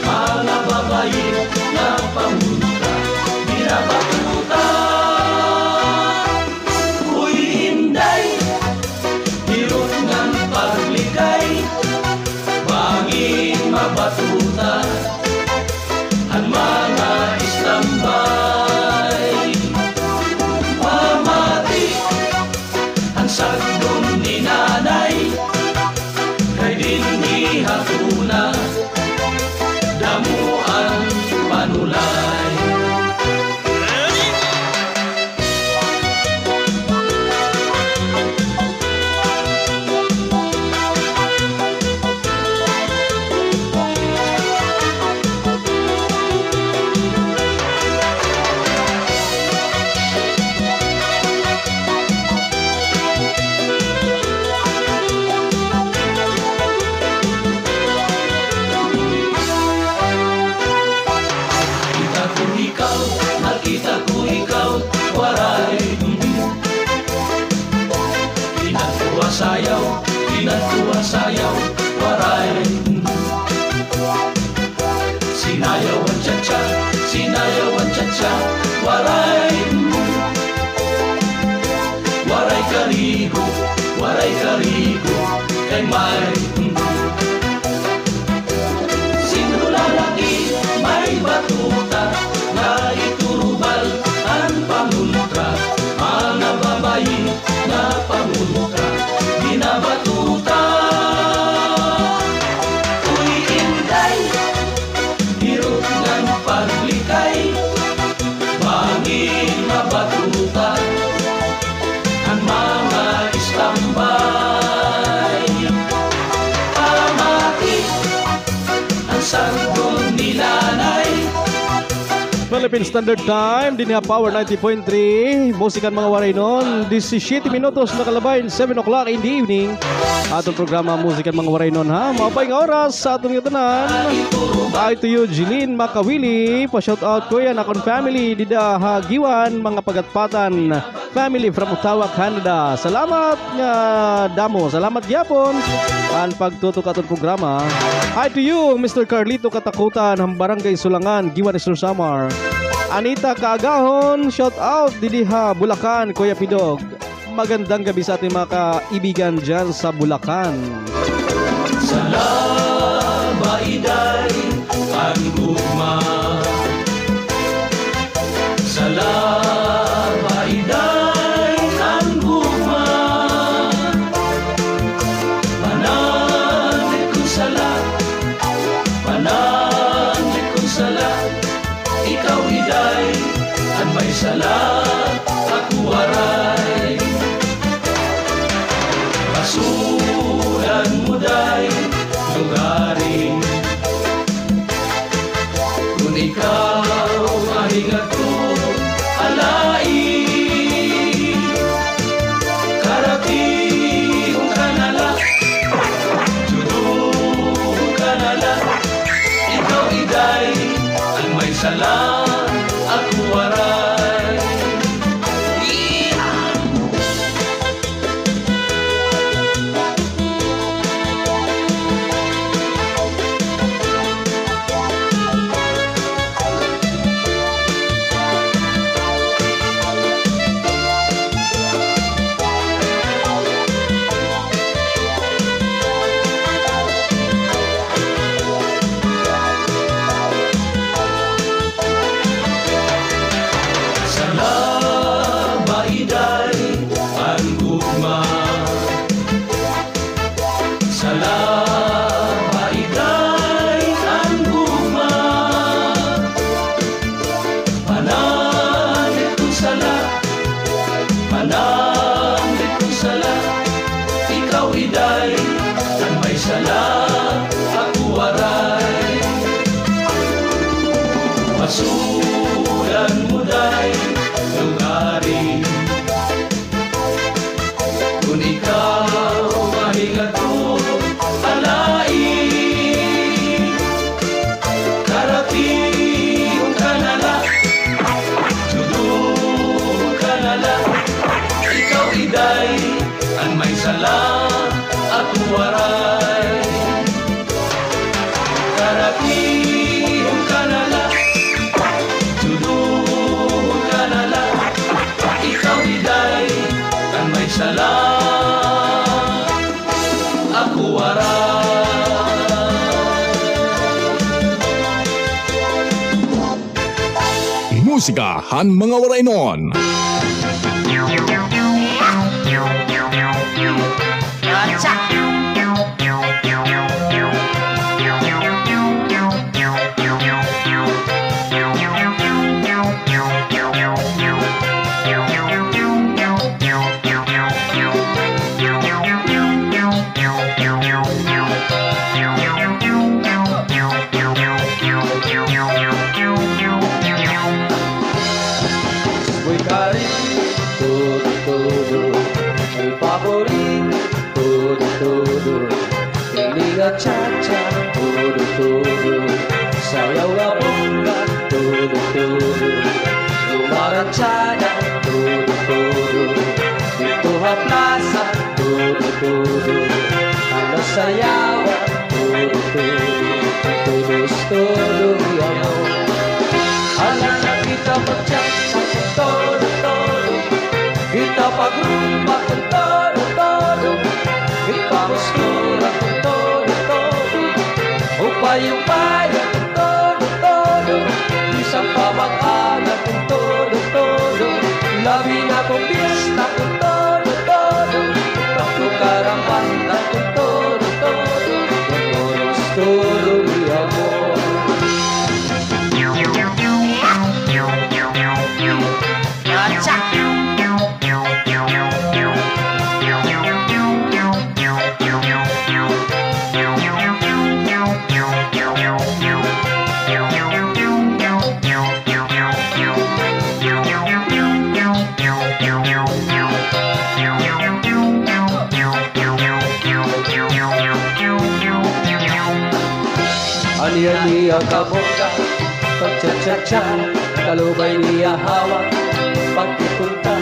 mga babayi, nga pangontra, binabatuta. Uy, Inday, hirot ngan paglikay, bangin mabatuta an mga istambay. Pamati an sagdon ni Nanay, kay dinhi ha tuna, damo an panulay. Nakita ko ikaw, nakita ko ikaw, Waray. Inadto ha sayaw, inadto ha sayaw, Waray. Sinayaw an cha-cha, sinayaw an cha-cha, Waray. Waray karigo, waray karigo, kay may, mm. Sindulalaki, may batuta, naiturubal an pangontra, mga babayi nga pangontra, binabatuta. Uy, Inday, hirot ngan paglikay, bangin mabatuta an mga istambay. Pamati an sagdon ni Nanay. Philippine Standard Time, dinhi ha Power ninety point three, Musika han mga Waraynon, disisiyete minutos nakalabay hin seven o'clock in the evening. Aton programa, Musika han mga Waraynon, ha? Maupay nga oras sa aton ngatanan. Hi to you, Jeline Makawili, pa-shout out ko yana akon family dida ha Guiuan, mga Pagatpatan family from Ottawa, Canada. Salamat nga damo. Salamat gihapon han pagtutok ha aton programa. Hi to you, Mister Carlito Katakutan, han Barangay Sulangan, Guiuan, Eastern Samar. Anita Kaagahon, shout out didi ha Bulacan, Kuya Pidog. Magandang gabi sa ating mga kaibigan diyan sa Bulacan. Salaba iday an gugma. Salaba iday an gugma. Panandik kon sala, panandik kon sala, ikaw iday an may sala, ako waray. Basulan mo, day, no Ako waray. Sala ba iday an gugma? Sala ba iday an gugma? Panangliton sala, panangliton sala, ikaw iday an may sala, ako waray. Pasulan mo day, lugari. Kon ikaw mahingato ha lain, karatiyon ka na la, duduhon ka na la, ikaw iday an may sala, ako waray. Karatiyon ka na la, duduhon ka na la, ikaw iday an may sala, ako waray. Musika han mga Waraynon. Uy, kari, todo, todo, el paborito, todo, todo. Ini nga cha-cha, todo, todo. Sayaw nga bongga, todo, todo. Rumaranchada, todo, todo. Didto ha plasa, todo, todo. An nasayawan, todo, todo. Todos, todo, mi amor. Hala na kita magchat-chat, todo, todo. Kita pagrumba, todo, todo. Kita mustura, todo, todo. Upay-upay, todo, todo. Bisan pa mag-aga, todo, todo. Labi na kon piyesta, todo, todo. Pagtukaran banda, todo, todo. Todos, todo, mi amor. An iya niya kabongga, pagcha-cha-cha, kalubay niya hawak, pagtipunta.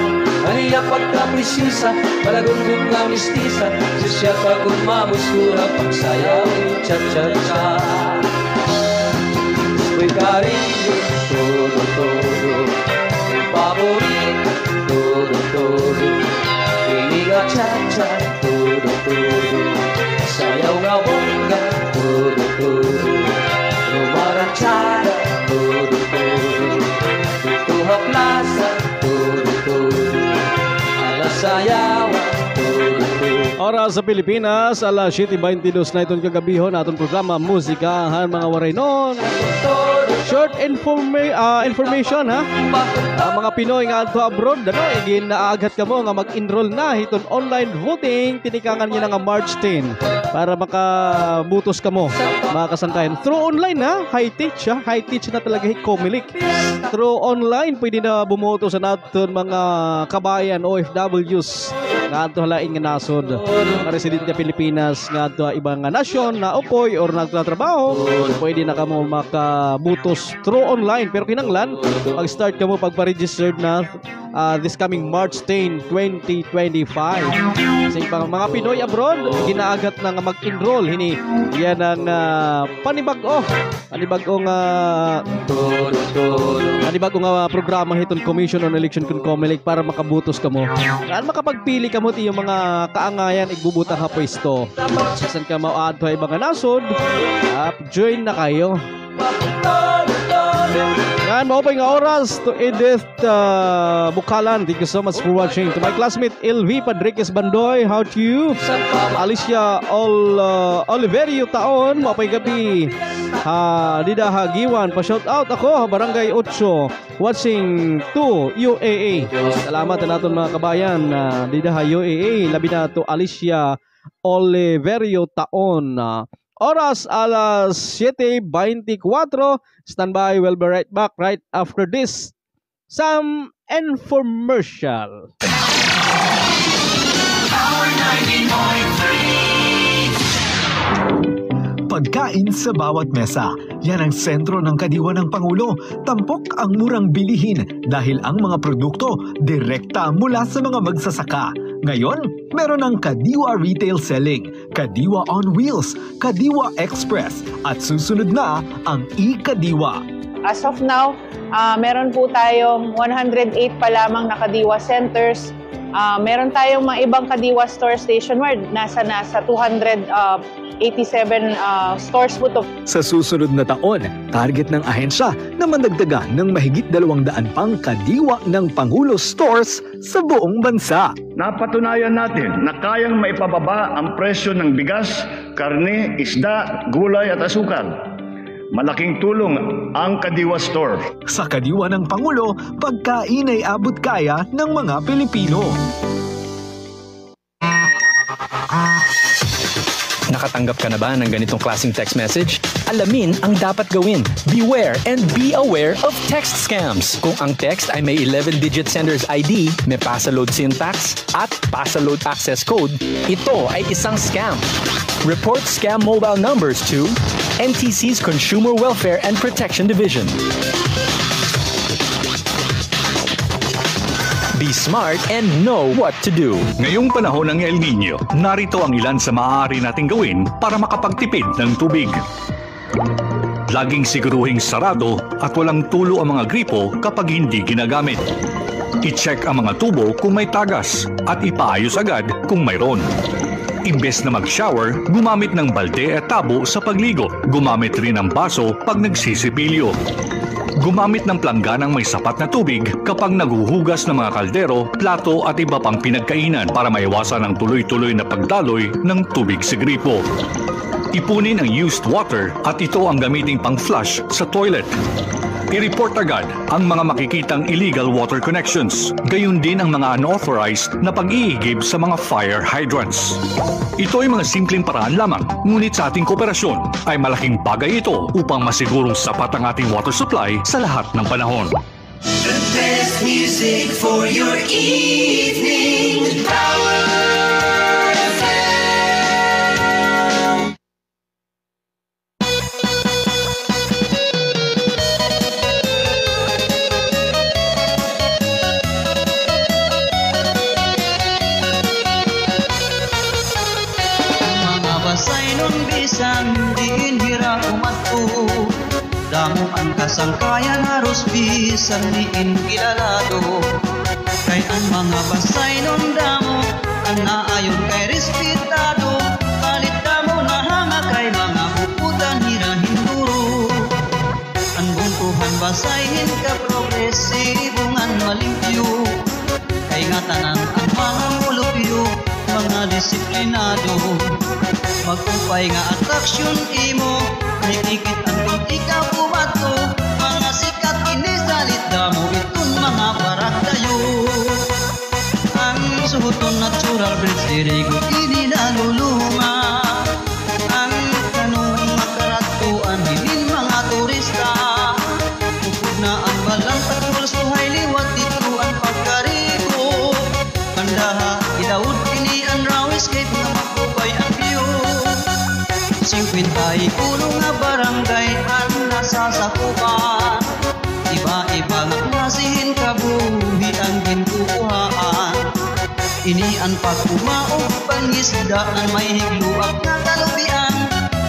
An iya pagkapresyosa, palagundong nga mistisa, sisya ka kon mamustura, pagsayaw cha-cha-cha. Uy, kari, todo, todo, paborito, todo, todo, ini nga cha-cha, todo, todo, sayaw nga bongga, todo, todo, rumaranchada, todo, todo, didto ha plasa, todo, todo, an nasayawan, todo, todo. Oras sa Pilipinas, alas siyete beintidos na iton kagabihon, aton programa Musika han mga Waraynon. Short informa-, ah, information, ha? An mga Pinoy nga adto abroad, ano, igin-aaghat kamo nga mag-enroll na hiton online voting, tinikangan niya na nga March ten. para makabutos kamo, mga kasangkayan. Through online, ha? High-tech, ha? High-tech na talaga hi Comelec. Through online, pwede na bumutos an aton mga kabayan, O F Ws, ngadto ha lain nga nasod, mga residente ha Pilipinas, ngadto ha iba nga nasyon, naupod or nagtatrabaho, pwede na kamo makabutos through online. Pero kinahanglan, mag-start kamo pagpa-registered na ah, this coming March ten, twenty twenty-five. Sa iba nga mga Pinoy abroad, ginaaghat na nga mag-enroll hini. Yana an, ah, panibag-o. Panibag-o nga, panibag-o nga programa hiton Commission on Election kun Comelec para makabutos kamo. Para makapagpili kamo it iyo mga kaangayan, igbubutang ha pwesto. Bisan kamo adto ha iba nga nasod, ah, join na kayo. Ngan, maupay nga oras to Edith, ah, Bukalan. Thank you so much for watching. To my classmate, L V Padriquez Bandoy, how to you? Alicia Ol-, ah, Oliverio Taon, maupay gab-i. Ha, dida ha Guiuan, pa-shout out ako, ha Barangay Ocho, watching to U A A. Salamat han aton mga kabayan, ah, dida ha U A A, labi na to Alicia Oliverio Taon. Ah, oras alas siyete beintikwatro. Stand by, we'll be right back right after this. Some infomercial. Pagkain sa bawat mesa. Yan ang sentro ng kadiwa ng Pangulo. Tampok ang murang bilihin dahil ang mga produkto direkta mula sa mga magsasaka. Ngayon, meron ng Kadiwa Retail Selling, Kadiwa on Wheels, Kadiwa Express, at susunod na ang e-Kadiwa. As of now, ah, meron po tayong one hundred eight pa lamang na Kadiwa centers. Ah, meron tayong mga ibang Kadiwa stores nationwide. Nasa, nasa two hundred, ah, eighty-seven, ah, stores po to. Sa susunod na taon, target ng ahensya na madagdagan ng mahigit dalawang daan pang Kadiwa ng Pangulo stores sa buong bansa. Napatunayan natin na kayang maipababa ang presyo ng bigas, karne, isda, gulay at asukal. Malaking tulong ang Kadiwa Store. Sa Kadiwa ng Pangulo, pagkain ay abot kaya ng mga Pilipino. Nakatanggap ka na ba ng ganitong klaseng text message? Alamin ang dapat gawin. Beware and be aware of text scams. Kung ang text ay may eleven-digit sender's I D, may PASAload syntax, at PASAload access code, ito ay isang scam. Report scam mobile numbers to N T C's Consumer Welfare and Protection Division. Be smart and know what to do. Ngayong panahon ng El Niño, narito ang ilan sa maaari nating gawin para makapagtipid ng tubig. Laging siguruhing sarado at walang tulo ang mga gripo kapag hindi ginagamit. I-check ang mga tubo kung may tagas at ipaayos agad kung mayroon. Imbes na mag-shower, gumamit ng balde at tabo sa pagligo. Gumamit rin ng baso pag nagsisipilyo. Gumamit ng plangganang may sapat na tubig kapag naghuhugas ng mga kaldero, plato at iba pang pinagkainan para maiwasan ang tuloy-tuloy na pagdaloy ng tubig sa gripo. Ipunin ang used water at ito ang gamiting pang-flush sa toilet. I-report agad ang mga makikitang illegal water connections, gayon din ang mga unauthorized na pag-iigib sa mga fire hydrants. Ito ay mga simpleng paraan lamang, ngunit sa ating kooperasyon ay malaking bagay ito upang masigurong sapat ang ating water supply sa lahat ng panahon. The best music for your evening. Power F M. Mga basaynon bisan diin hira umadto, damo an kasangkayan haros bisan diin kilalado. Kay an mga basaynon damo, an naayon kay respetado, palit damo na hanga kay mga buputan hira hinduro. An bungko han Basay hin kaprogresibo ngan malimpyo. Kay ngatanan an mga mulupyo, mga disiplinado. Mag-upay nga atraksyon imo, may tikit an kon ikaw bumadto. Mga sikat ini salit damo iton mga baragdayo. An suhoton natural bridge, diri gud ini nalulunga. An balang takol suhay liwat didto an pagkarigo. Kandaha, idawod ini an rawis kay nga makupay an view. Singkwenta y uno nga barangay an nasasakupan. Iba-iba nga klase hin kabuhi an ginkukuhaan. Ini an pagkuha og pangisda, an may higluak nga kalubian,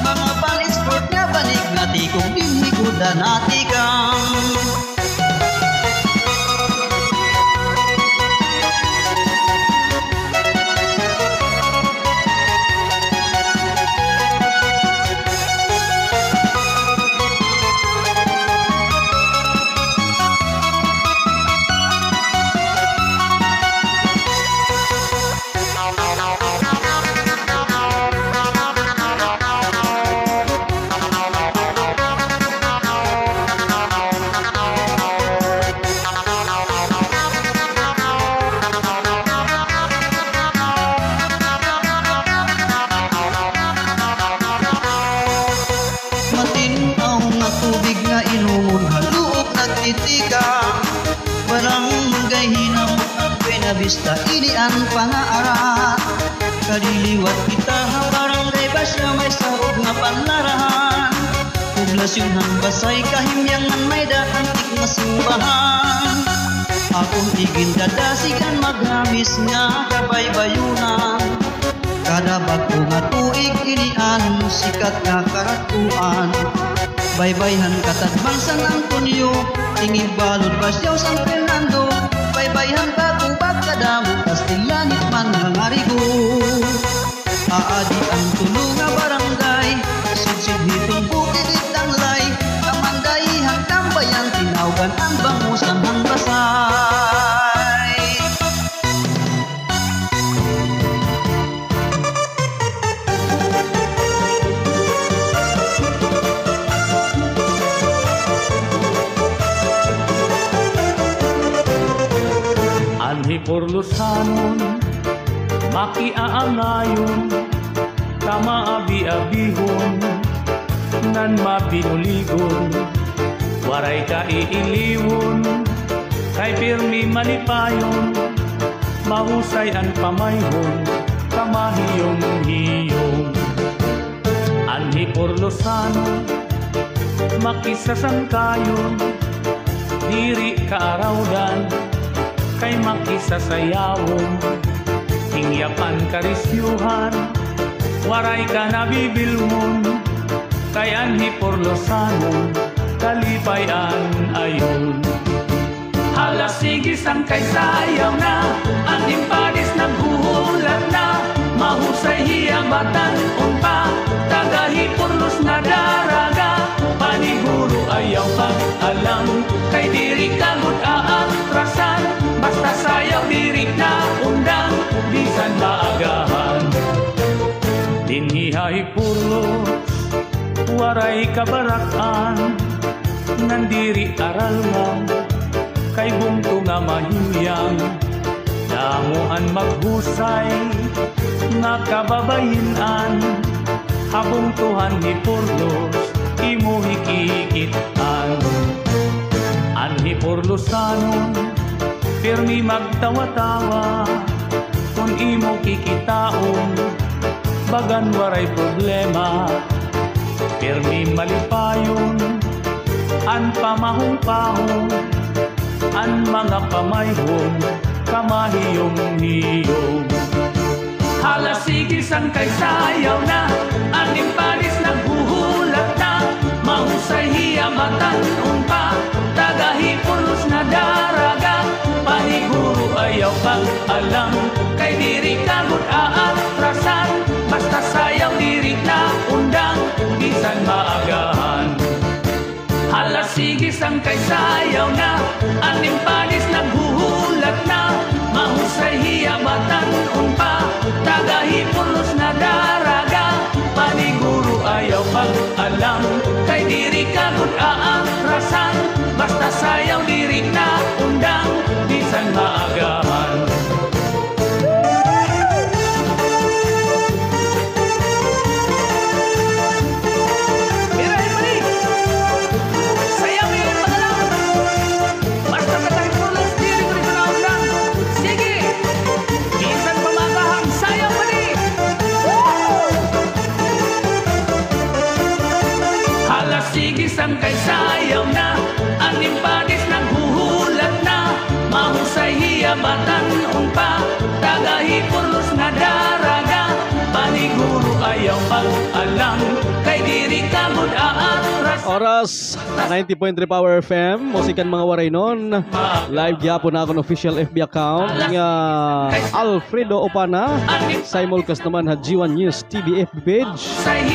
mga pan-export nga banig nga tikog dinhi gud ha natikang. Matin-aw nga tubig nga inumon ha luok nagtitikang. Barang manggay hinamok, an buena vista ini an pangaarat. Kadiliwat kita ha barangay Basya, may saog nga panlarahan. Poblasyon han Basay, kahimyangan, may-ada antik nga simbahan. Akon igindadasig an maghamis nga kabaybayonan. Kada bag-o nga tuig ini an sikat nga karadtuan. Baybay han Katadman, San Antonio, Tingig, Balod, Basiao, San Fernando. Baybay han Bacobac, kadamo Castellanit man nga ngarigo. Aadi an tulo nga barangay, sidsid hiton bukid it Tanglay, Kamandayi han Tambayan, tinawgan an bangosan han Basay. An Hipurlosanon, makiaangayon, kamaabi-abihon, ngan mabinuligon, waray kaiiliwon, kay pirmi malipayon, mahusay an pamayhon, kamahiyom-hiyom. An Hipurlosanon, makisasangkayon, diri kaarawdan, kay makisasayawon, hingyap an karisyuhan, waray ka nabibilngon, kay an Hipurlosanon, kalipay-an ayon. Hala, sige, sangkay sayaw na, an impadis naghuhulat na, mahusay hiya batan-on pa, taga-Hipurlos nga daraga, paniguro ayaw pag-alang, kay diri ka gud aatrasan, basta sayaw diri na undang, bisan maagahan. Dinhi ha Hipurlos, waray kabarak-an, ngan diri aralngan, kay bungto nga mahimyang, damo an maghusay nga kababayin-an, ha bungto han Hipurlos, imo hikikit-an. An Hipurlosanon, pirmi magtawa-tawa, kon imo kikitaon, bagan waray problema, pirmi malipayon, an pamahong-pahong, an mga pamayhon, kamahiyom-hiyom. Hala, sige, sangkay sayaw na, an impadis naghuhulat na, mahusay hiya batan-on pa, taga-Hipurlos nga daraga, paniguro ayaw pag-alang, kay diri ka gud aatrasan, basta sayaw diri na undang, bisan maagahan. Hala, sige, sangkay sayaw na, an impadis naghuhulat na, mahusay hiya batan-on pa, taga-Hipurlos nga daraga, paniguro ayaw pag-alang, kay diri ka gud aatrasan, basta sayaw diri na undang, bisan maagahan. Mira, Emily! Sayaw, Mira, padala! Oras, ninety point three Power F M, Musika han mga Waraynon. Live gihapon ha akon official F B account nga Alfredo Opana. Simulcast naman ha G one News T V F B page.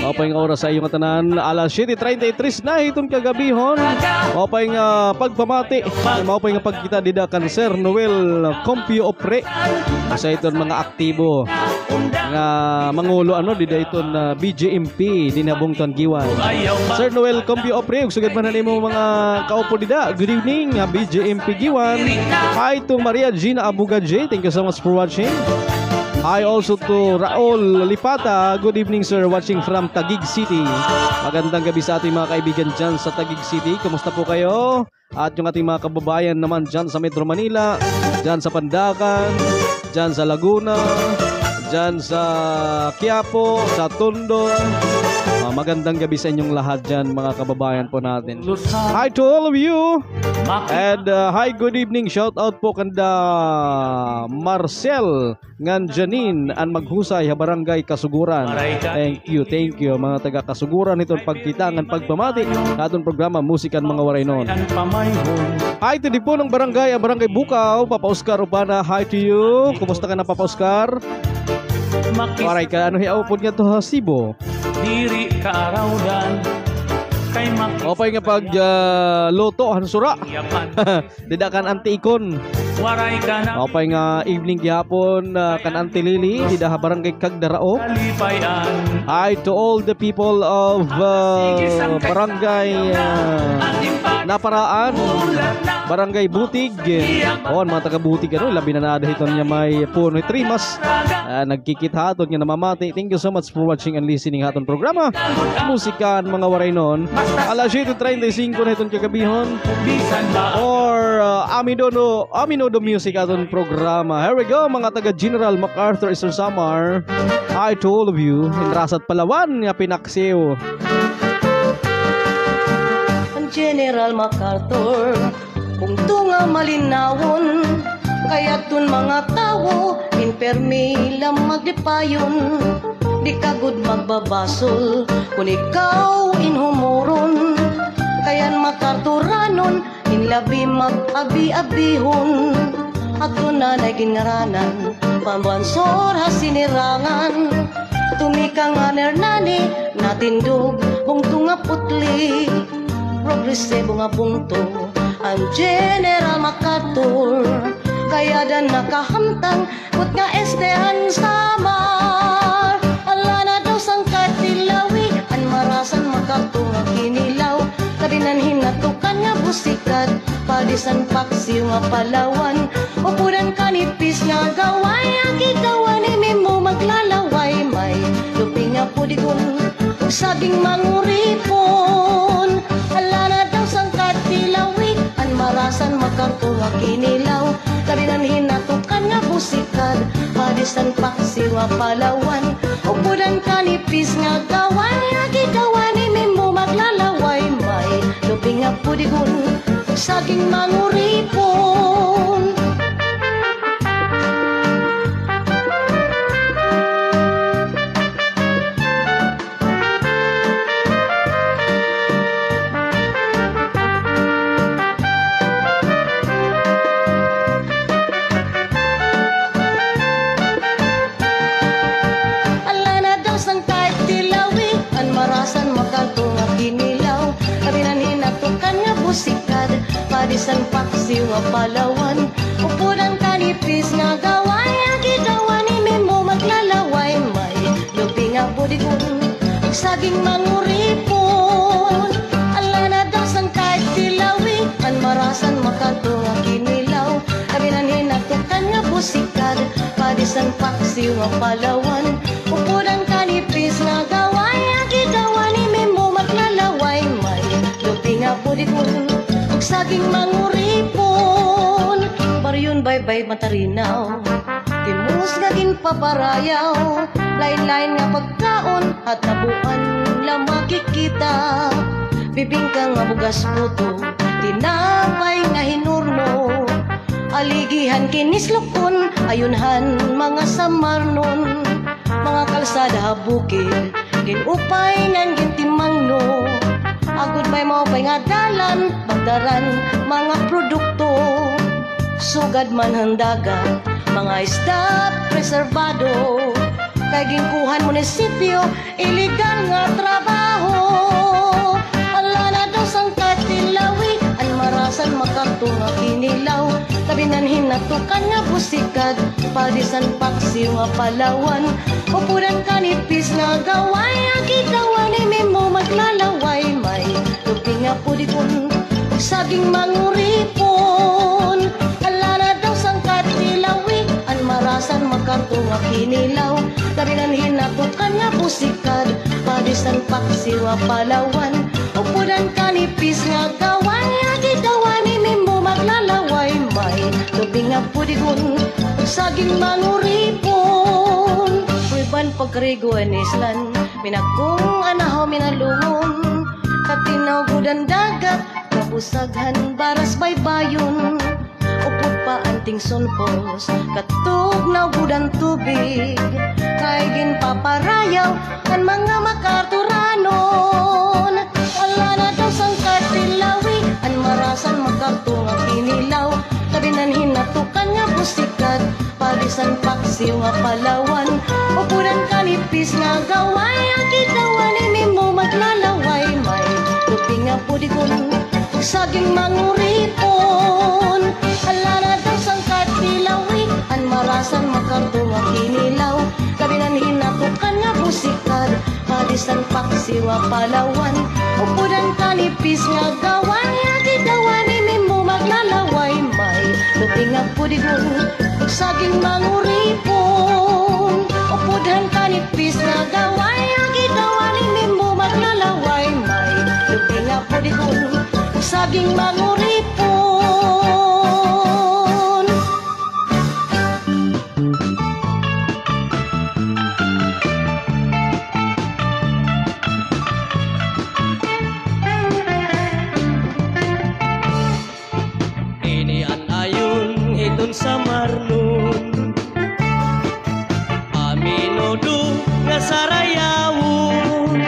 Maupay nga oras ha iyo ngatanan. Alas siyete treinta y tres na hiton kagabihon. Maupay nga pagpamati. Maupay nga pagkita dida kan Sir Noel Compio Opre. Usa hiton mga aktibo nga mangulo, ano, dida hiton, ah, B J M P dinhi ha bungto han Guiuan. Sir Noel Compio Opre, ug sugad man han imo mga kaupo dida. Good evening, ah, B J M P Guiuan. Hi to Maria Gina Abugaje. Thank you so much for watching. Hi also to Raul Lipata. Good evening, sir. Watching from Taguig City. Magandang gabi sa ating mga kaibigan dyan sa Taguig City. Kumusta po kayo? At yung ating mga kababayan naman dyan sa Metro Manila, dyan sa Pandacan, dyan sa Laguna, dyan sa Quiapo, sa Tondo. Ah, magandang gabi sa inyong lahat dyan, mga kababayan po natin. Hi to all of you. And, uh, hi, good evening. Shout out po kanda Marcel ngan Janine, an maghusay ha Barangay Kasuguran. Thank you, thank you, mga taga Kasuguran, hiton pagkita ngan pagpamati ha aton programa, Musika han mga Waraynon. Hi to Dipunong Barangay, an Barangay Bukaw, Papa Oscar Opana, hi to you. Kumusta ka na, Papa Oscar? Waray ka, ano, hiya upod nga to ha Cebu. Diri ka arawdan. Kay mak- Maupay nga pag, ah, luto han sura. Dida kan Auntie Ikon. Maupay nga evening gihapon, ah, kan Auntie Lily, dida ha Barangay Cagdarao. Hi to all the people of, ah, Barangay, ah, Naparaan, Barangay Butig. Oh, an mga taga Butig, ano, labi na nada hiton nga may puno, trimas. Ah, nagkikita ha aton nga namamati. Thank you so much for watching and listening ha aton programa, Musika han mga Waraynon. Alas siyete treinta y cinco na hiton kagabihon. Or, uh, Aminodo, Aminodo Music aton programa. Here we go, mga taga General MacArthur, Eastern Samar. Hi to all of you. Hinrasat Palawan nga pinaksiw. An General MacArthur, bungto nga malinawon, kay adton mga tawo, in permi la magdipayon. Di ka gud magbabasol, kun ikaw in humuron. Kay an MacArthuranon, in labi mag-abi-abihon. Adton anay ginngaranan, pambansor ha sinirangan. Tumikang han Hernani, natindog, bungto nga putli. Progresibo nga bungto, an General MacArthur. Kay ada nakahamtang, butnga este han Samar. Ala na daw sangkay tilawi, an marasan MacArthur nga kinilaw. Kadinan hinatukan nga busikad, padisan paksiw nga palawan. Upod an kanipis nga gaway, agi gawan himimo maglalaway, may lupi nga pudigon, ug saging manguripon. Ala na daw sangkay tilawi, an marasan MacArthur nga kinilaw. Kadinan hinatukan nga busikad, padisan paksiw nga palawan. Upod an kanipis nga gaway, agi gawan himimo maglalaway, may lupi nga pudigon, saging manguripon. Ala na daw sangkay tilawi, an marasan MacArthur nga kinilaw. Kadinan hinatukan nga busikad, padisan paksiw nga palawan. Upod an kanipis nga gaway, agi gawan himimo maglalaway, may lupi nga pudigon, ug saging manguripon. Ala na daw sangkay tilawi, an marasan MacArthur nga kinilaw. Kadinan hinatukan nga busikad, padisan paksiw nga palawan. Upod an kanipis nga gaway, agi gawan himimo maglalaway, may lupi nga pudigon, ug saging manguripon. Baryon Baybay Matarinaw, timos nga ginpaparayaw, lain-lain nga pagkaon, ha tabuan la makikita. Bibingka nga bugas puto, tinapay nga hinurno, aligihan kinislukon, ayon han mga Samarnon. Mga kalsada ha bukid, Gin-upay ngan gintimangno, agod may maupay nga dalan, pagdaran mga produkto. Sugad man han dagat, mga isda preserbado, kay ginkuha han munisipyo, iligal nga trabaho. Ala na daw sangkay tilawi, an marasan makarto nga kinilaw. Tabinan hin natukan nga busikad, padisan paksiw nga palawan. Upod han kanipis nga gaway, agi daw an imimo maglalaway, may tupi nga pudigon, saging manguripon. Ala na daw sangkay tilawi, an marasan makarto nga kinilaw. Tabinan hin natukan nga busikad, padisan paksiw nga palawan. Upod han kanipis nga gaway, agi daw an imimo maglalaway, may tupi nga pudigon, saging manguripon. Prueban pagkarigo an islan, minagkong an ahaw minalungon. Katinaw gud an dagat, kabusag han baras baybayon. Upod pa an tingsunpos, katugnaw gud an tubig, kay ginpaparayaw an mga makarturanon. Ala na daw sangkay tilawi, an marasan makarto nga kinilaw. Tabinan hin natukan nga busikad, padisan paksiw nga palawan. Upod han kanipis nga gaway, agi daw an imimo maglalaway, may tupi nga pudigon, saging manguripon. Ala na daw sangkay tilawi, an marasan makarto nga kinilaw. Tabinan hin natukan nga busikad, padisan paksiw nga palawan. Upod han kanipis nga gaway, agi daw an imimo maglalaway, may tupi nga pudigon, saging manguripon. Upod han kanipis nga gaway, agi daw an imimo maglalaway, may tupi nga pudigon, saging manguripon. Ini an ayon hiton Samarnon, a menudo nga sarayawon.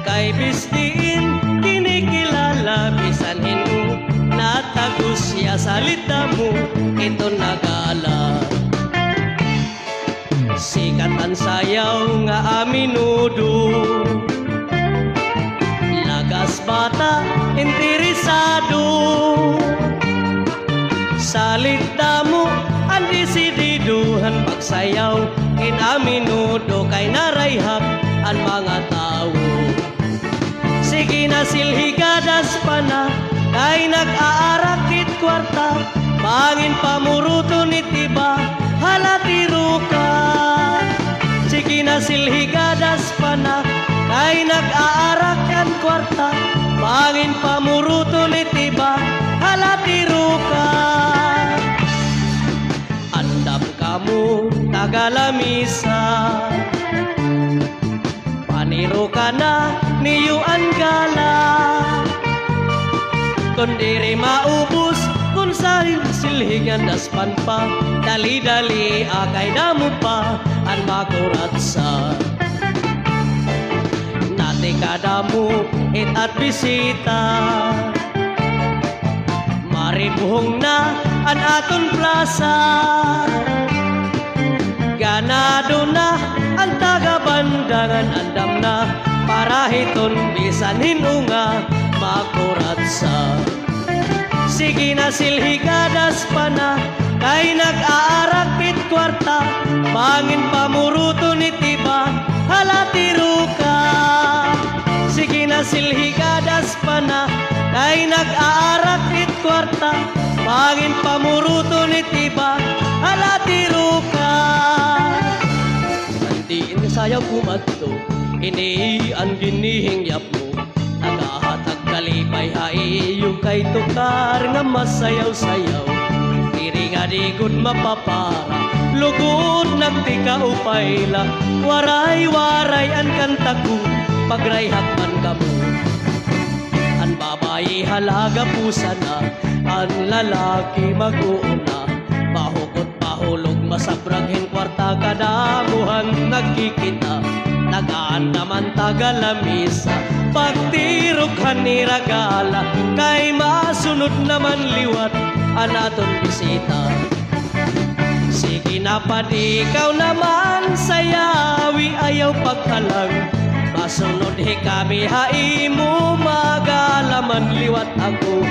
Kay bis diin kinikilala, bisan hin-o natagos hiya, salit damo iton nagala. Sikat an sayaw nga a menudo, lagas bata interesado. Salit damo an desidido han pagsayaw hin a menudo, kay narayhak an mga tawo. Sige na silhi, gadas pa na, kay nag-aarak it kwarta, bangin pamuruton it iba, halatiro ka. Sige na silhi, gadas pa na, kay nag-aarak an kwarta, bangin pamuruton it iba, halatiro ka. Andam kamo, taga-lamisa. Paniro ka na, niyo an gala. Kon diri maubos, kon sa silhi nga daspan pa, dali-dali, a, kay damo pa an makuratsa. Nati kadamo it at bisita. Maribuhong na an aton plasa. Ganado na an taga-banda ngan andam na para hiton bisan hin-o nga makuratsa. Sige na silhi, gadas pa na, kay nag-aarak it kwarta, bangin pamuruton it iba, halatiro ka. Sige na silhi, gadas pa na, kay nag-aarak it kwarta, bangin pamuruton it iba, halatiro ka. Diin sayaw kumadto, ini an ginihingyap mo. Nagahatag kalipay ha iyo kay tukar nga masayaw-sayaw. Diri ngadi gud mapapara, lugod nagtikaupay la. Waray-waray an kanta ko, pagrayhak man kamo. An babaye halaga pusa na, an lalaki mag-uuna. Mahugot, mahulog, masabrag hin kwarta, kadamohan nagkikita. An taga-lamisa, pagtirok han ira gala, kay masunod naman liwat an aton bisita. Sige na padi, ikaw naman sayawi, ayaw pagkalang. Masunod hikami ha imo, magala man liwat ako.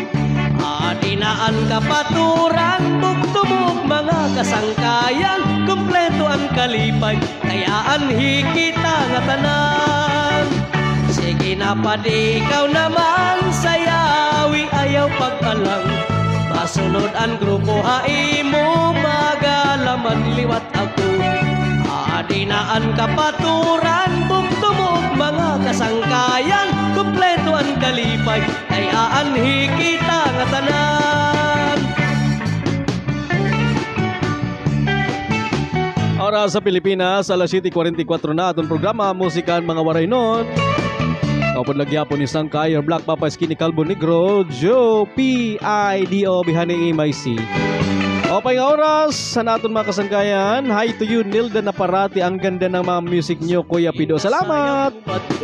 Adi na an kapaturan, bugto mo mga kasangkayan, kumpleto an kalipay. Kay aanhi kita ngatanan. Sige na padi, ikaw naman sayawi, ayaw pagkalang. Masunod an grupo ha imo, magala man liwat ako. Adi na an kapaturan, bugto mo mga kasangkayan, kumpleto an kalipay. Kay aanhi kita ngatanan. Oras sa Pilipinas, alas siyete kuwarenta y kuwatro na, aton programa, Musika han mga Waraynon. Upod la gihapon ni Sangkay, your Black Papa, Skinny Calvo Negro, Joe P I D O, Bihani M I C. Maupay nga oras han aton mga kasangkayan. Hi to you, Nilda Naparati. Ang ganda ng mga music niyo, Kuya Pido. Salamat.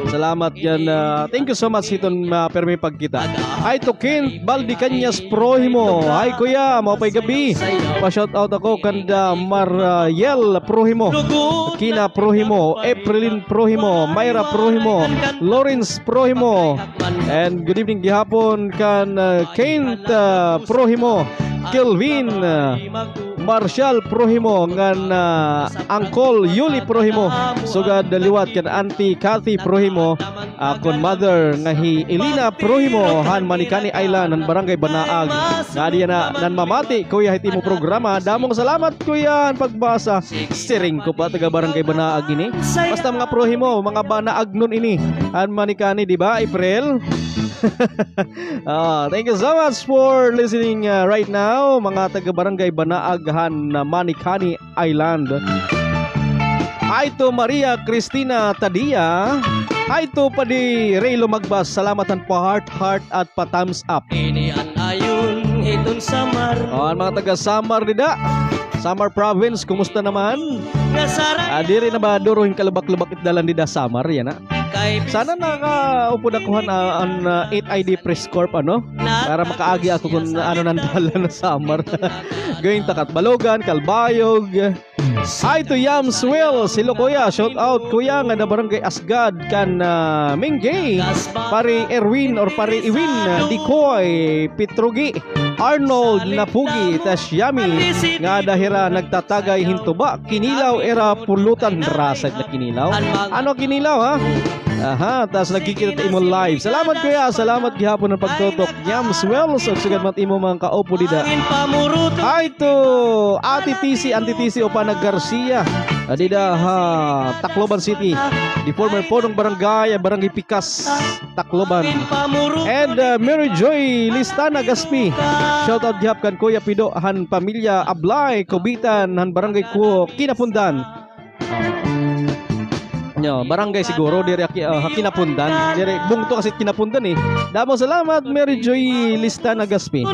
Salamat diyan, ah, thank you so much hiton, ah, pirmi pagkita. Hi to Kent Baldicañas Prohimo. Hi, kuya, maupay gab-i. Pa-shout out ako kanda Mariel Prohimo, Kina Prohimo, Eprilin Prohimo, Myra Prohimo, Lawrence Prohimo. And good evening gihapon kan, ah, Kent, ah, Prohimo, Kelvin, ah, Marshall Prohimo, ngan, ah, Uncle Yuli Prohimo, sugad liwat kan Auntie Cathy Prohimo, akon mother nga hi Elena Prohimo han Manicani Island, han Barangay Banaag. Nga diyan na nanmamati, kuya, hit imo programa. Damong salamat, kuya, han pagbasa. Siring ko pa, taga Barangay Banaag ini. Basta mga Prohimo, mga Banaagnon ini han Manicani, di ba, April? Ah, thank you so much for listening, ah, right now, mga taga Barangay Banaag han, ah, Manicani Island. Hi to Maria Cristina Tadia. Hi to Padi Raylo Magbas. Salamat han pa-heart-heart at pa-thumbs up. Ini an ayon hiton Samar. Oh, an mga taga Samar dida. Samar Province, kumusta naman? Ah, diri na ba duro hin kalubak-lubak it dalan dida Samar, yana? Sana nakaupod ako han, ah, an, ah, eight I D Press Corp, ano? Para makaagi ako kun ano nan dalan na Samar. Going to Catbalogan, Calbayog. Hi to Yams Wells. Hello, kuya. Shout out, kuya, nga da Barangay Asgad kan, ah, Mingge. Pare Erwin or Pare Iwin, ah, Dikoy, Pitrugi. Arnold Napugi, tas Yami, nga da hira nagtatagay hin tuba, kinilaw ira pulutan, rasag na kinilaw. Ano kinilaw, ha? Aha, tas nagkikita it imo live. Salamat, kuya. Salamat gihapon han pagtutok. Yams Wells, ug sugad man it imo mga kaupo dida. Hi to Ate Tisi, Auntie Tisi Opana Garcia. Ah, dida ha Tacloban City. The former punong barangay, Barangay Pikas. Tacloban. And, uh, Mary Joy Listana Gaspi. Shout out gihap kan Kuya Pido han pamilya Ablay, Kubitan, han barangay ko, Kinapundan. Nyo, barangay siguro, diri aki, uh, ha Kinapundan. Diri, bungto kasi Kinapundan, eh. Damo salamat, Mary Joy Listana Gaspi.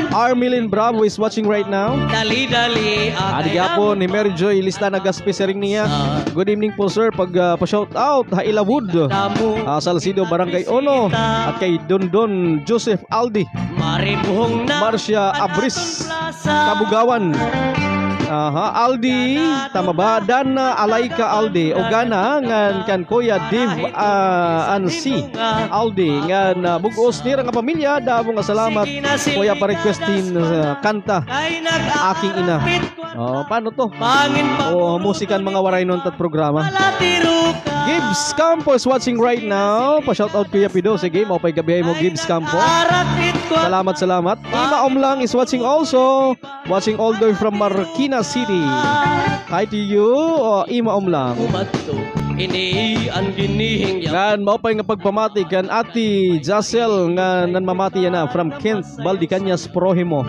Armilin Bravo is watching right now. Dali-dali, adi gihapon ni Mary Joy Listana Gaspi, siring niya. Good evening po, sir. Pag, ah, pa-shout out ha Ilawod, ah, Salcedo, Barangay Uno, at kay Dondon Joseph Aldi, Marcia Abris, Kabugawan. Aha, Aldi, tama ba? Dana Alaika Aldi, ugana, ngan kan Kuya Dave, ah, Ansi Aldi, ngan, ah, bug-os nira nga pamilya, damo nga salamat, Kuya, pa-request hin, ah, kanta, Aking Ina. Oh, paano to? Oh, musika han mga Waraynon ta it programa. Gibbs Campo is watching right now. Pa-shout out, Kuya Pido. Sige, maupay gab-i ha imo, Gibbs Campo. Salamat, salamat. Ima Umlang is watching also. Watching all the way from Marikina City. Hi to you, oh, Ima Umlang. Ngan maupay nga pagpamati kan Ate Jacel nga nanmamati yana from Kent Baldicañas Prohimo.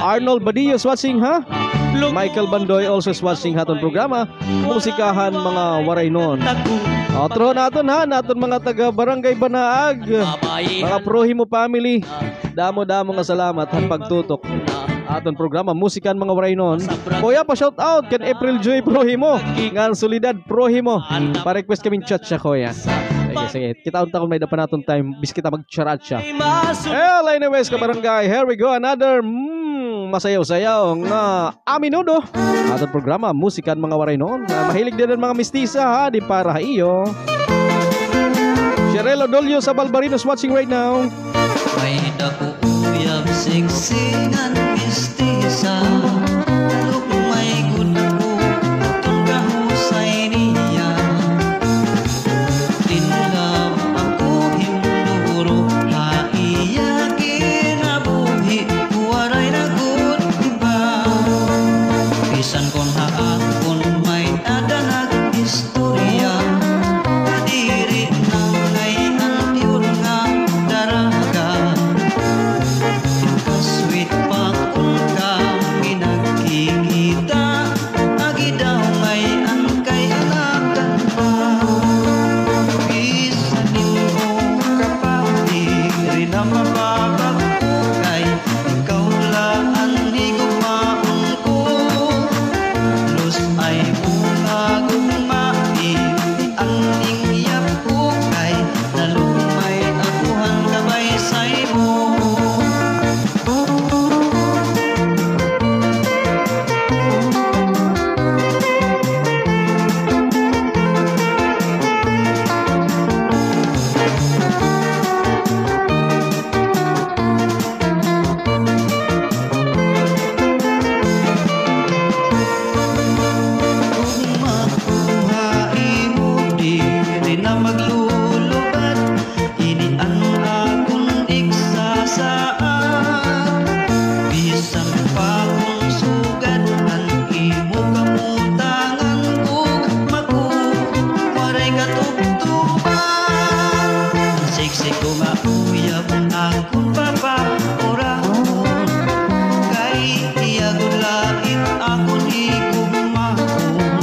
Arnold Badillo is watching, ha? Michael Bandoy also is watching ha aton programa, Musika han mga Waraynon. Otro naton, ha, naton mga taga Barangay Banaag, mga Prohimo family. Damo-damo nga salamat han pagtutok. Aton programa, Musika han mga Waraynon. Kuya, pa-shout out kan April Joy Prohimo, ngan Soledad Prohimo. Pa-request kami hin cha-cha, kuya. Sige, sige. Kitaon ta kon may-ada pa naton time, bis kita mag-cha-cha. Well, anyways, kabarangay, here we go. Another, mm, masayaw-sayaw nga a menudo. Aton programa, Musika han mga Waraynon. Ah, mahilig dida an mga mistisa, ha? Di para ha iyo. Cheryl Odolio sa Balbarinos watching right now. May dako uyab singsingan mistisa, lugmay gud ako aton kahusay niya. In love ako hinduro ha iya kinabuhi, waray na gud iba. Bisan kon ha akon may-ada nag-istorya, diri na ngay-an pure nga daraga. Ka-sweet pa kon kami nagkikita, agi daw ngay-an kay anakan pa. Bisan imo ka pa, diri na mababag-o kay ikaw la an higugmaon ko. Lus-ay mo nga gugma, ini an ingyap ko kay nalugmay ako han kabaysay mo. Kung makuha imo, diri na maglulubad, ini an akon iksasaad. Bisan pa kon sugad an imo kamutangan, gugma ko, waray katubtuban. Siksi ko nga uyab an akon papaurahon, kay iya gud la it akon higugmaon.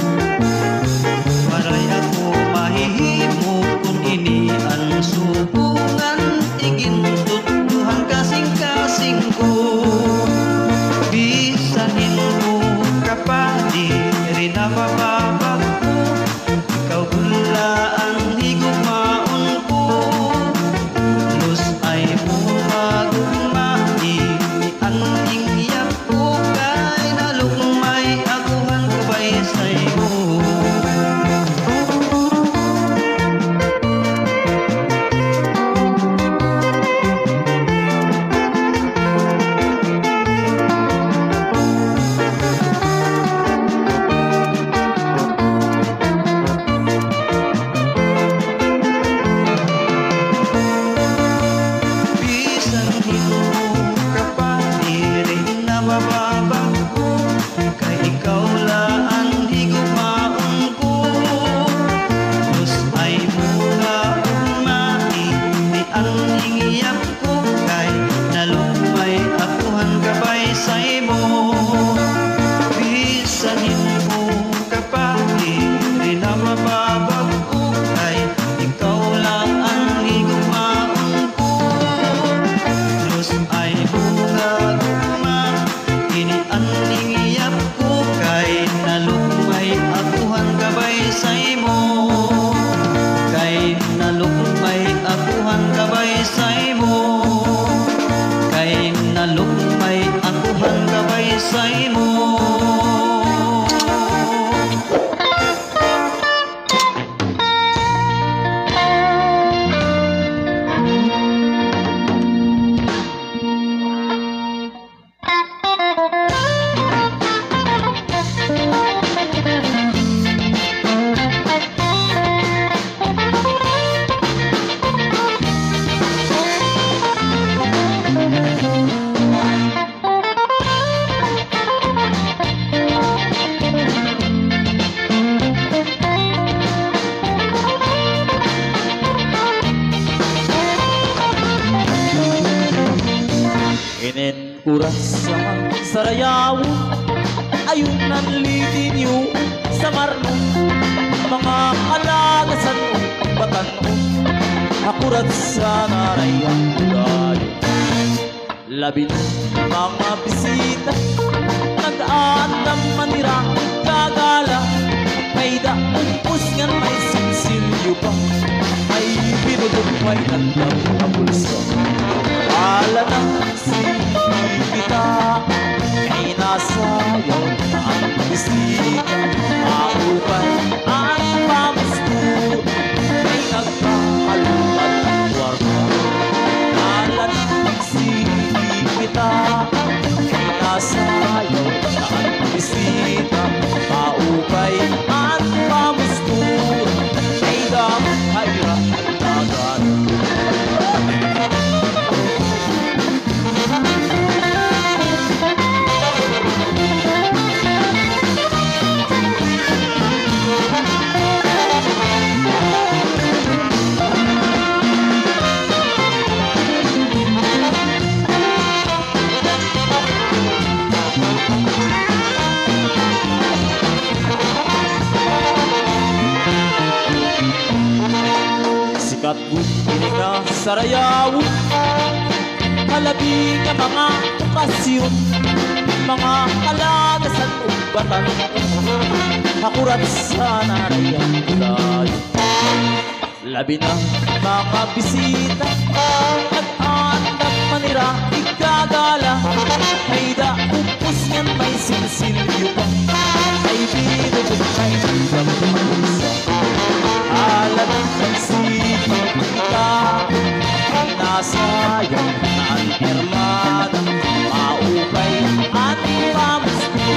Waray ako mahihimo kon ini an subongan, igintutdo han kasingkasing ko. Bisan hin-o ka pa, diri na mababag-o. Ikaw gud la an higugmaon ko. Lus-ay mo nga gugma, ini an ingyap ko kay nalugmay ako han kabaysay mo. Bisan hin-o ka pa, diri na mababag-o, kay ikaw la an higugmaon ko. Lus-ay mo nga gugma, ini an ingyap ko kay nalugmay ako han kabaysay mo. Bisan hin-o ka pa, diri na mababag-o kay ikaw la an higugmaon ko. Lus-ay mo nga gugma, ini an ingyap ko kay nalugmay ako han kabaysay mo. Kay nalugmay ako han kabaysay mo. Kay nalugmay ako han kabaysay mo. Inin oras sa sarayawon, ayon nan litinyo sa marno, mga alagasan o batan-on, hakurat sa narayan dayo. Labi na mga bisita, May nagdam ha bulsa. Ala na, sige kita. May nasayaw na an bisita. Maupay an pamusto. May nagpakalumad an kwarta. Ala na, sige kita. May nasayaw na an bisita. Maupay an pamusto. May dam ha ira. Sikat gud ini nga sarayaw, kalabi nga mga okasyon, mga kalagasan ug batan, hakurat sa nanay ang kulay. Labi na mga bisita, nag-aandam man hira igagala. Ay da, upos ngan may sinsilyo pa. Ay binugot, ay binugot, may isa. Ala na, sige kita, nasayaw na an hermana. Maupay an pamusto,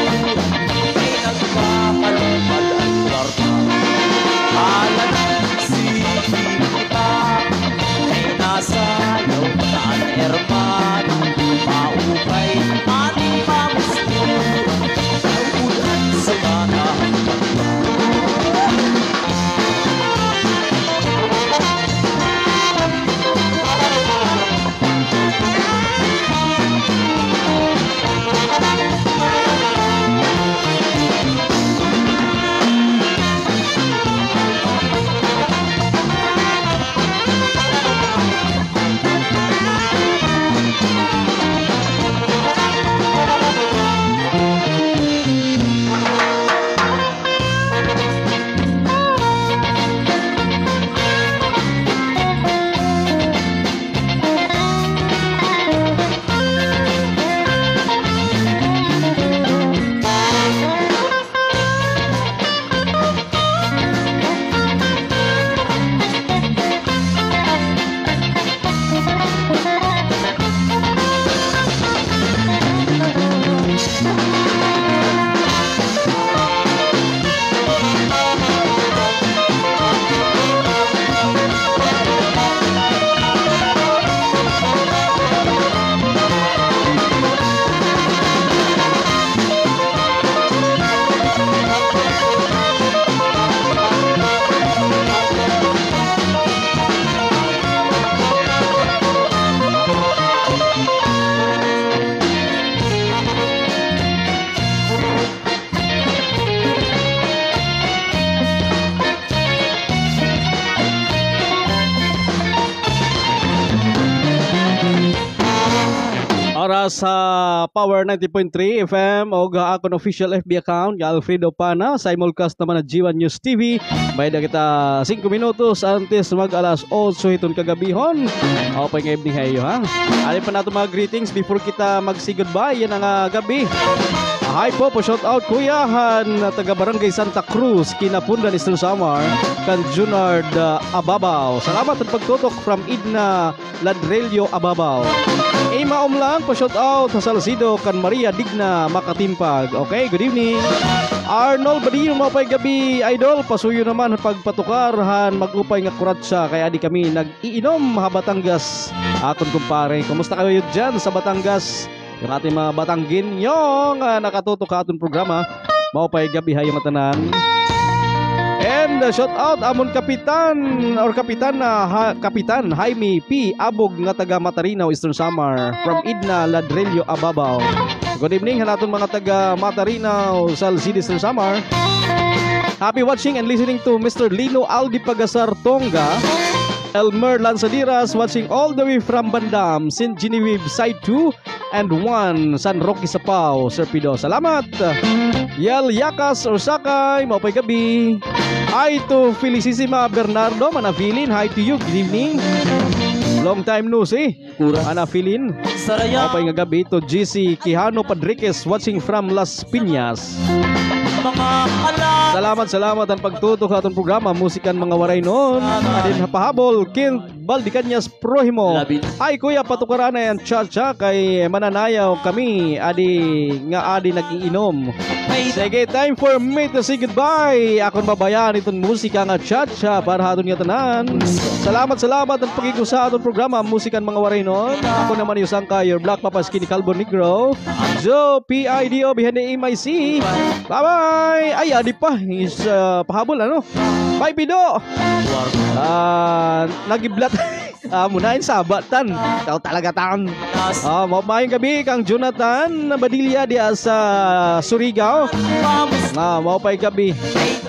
may nagpapalupad an kwarta. Ala na, sige kita, may nasayaw na an hermana. Maupay an pamusto, nauulan sa mga Ara sa Power ninety point three F M ug ha akon official F B account nga Alfredo Pana, simulcast naman ha G one News T V. May-ada kita singko minutos antes mag-alas otso hiton kagabihon. Maupay nga evening ha iyo, ha. Ari pa nato mga greetings before kita mag-say goodbye yana nga gab-i. Hi po, pa-shout out kuya han taga Barangay Santa Cruz, Quinapondan, Eastern Samar, kan Junard, ah, Ababaw. Salamat han pagtutok from Edna Ladrillo Ababaw. Ima Umlang, pa-shout out ha Salcedo kan Maria Digna Makatimpag. Okay, good evening. Arnold Badillo, maupay gab-i, idol. Pasuyo naman pagpatukar han mag-upay nga kuratsa kay adi kami nag-iinom ha Batangas. Akon kumpare, kumusta kayo dyan sa Batangas? Yung ating mga Batanggenyo nga nakatutok ha aton programa. Maupay gab-i ha iyo ngatanan. And, uh, shout out amon kapitan or kapitan na ha, Kapitan Jaime P Abog nga taga Matarinaw, Eastern Samar, from Edna Ladrillo Ababaw. Good evening han aton mga taga Matarinaw, Salcid, Eastern Samar. Happy watching and listening to Mister Lino Aldi Pagasar Tonga, Elmer Lanzaderas, watching all the way from Bandam, Saint Genevieve Side two, and one, San Roque Sapao, Sir Pido. Salamat. Yel Yakas Orsakay, maupay gab-i. Hi to Felicissima Bernardo, Mana Filin. Hi to you. Good evening. Long time no see. Mana Filin. Maupay nga gab-i to G C Quijano Padriquez, watching from Las Piñas. Salamat, salamat han pagtutok ha aton programa, Musika han Mga Waraynon. Adin ha pahabol, Ken Baldicañas Prohimo. Ay, kuya, patukaran na an cha-cha kay mananayaw kami. Adi nga adi nag-iinom. Sige, time for me to say goodbye. Akon babayaan iton musika nga cha-cha para ha aton ngatanan. Salamat, salamat han pakig-usa ha aton programa, Musika han Mga Waraynon. Ako naman iyo sangka, your Black Papa Skinny Calvo Negro, Joe P I D O behind the M I C. Bye-bye. Ay, adi pa. Is, uh, pahabol, ano? Bye, Pido. Ah, nagiblat. Amo na in Saba, Tan. Ikaw talaga, Tan. Ah, maupay nga gab-i kang Jonathan Badilla diha sa Surigao. Ah, maupay nga gab-i.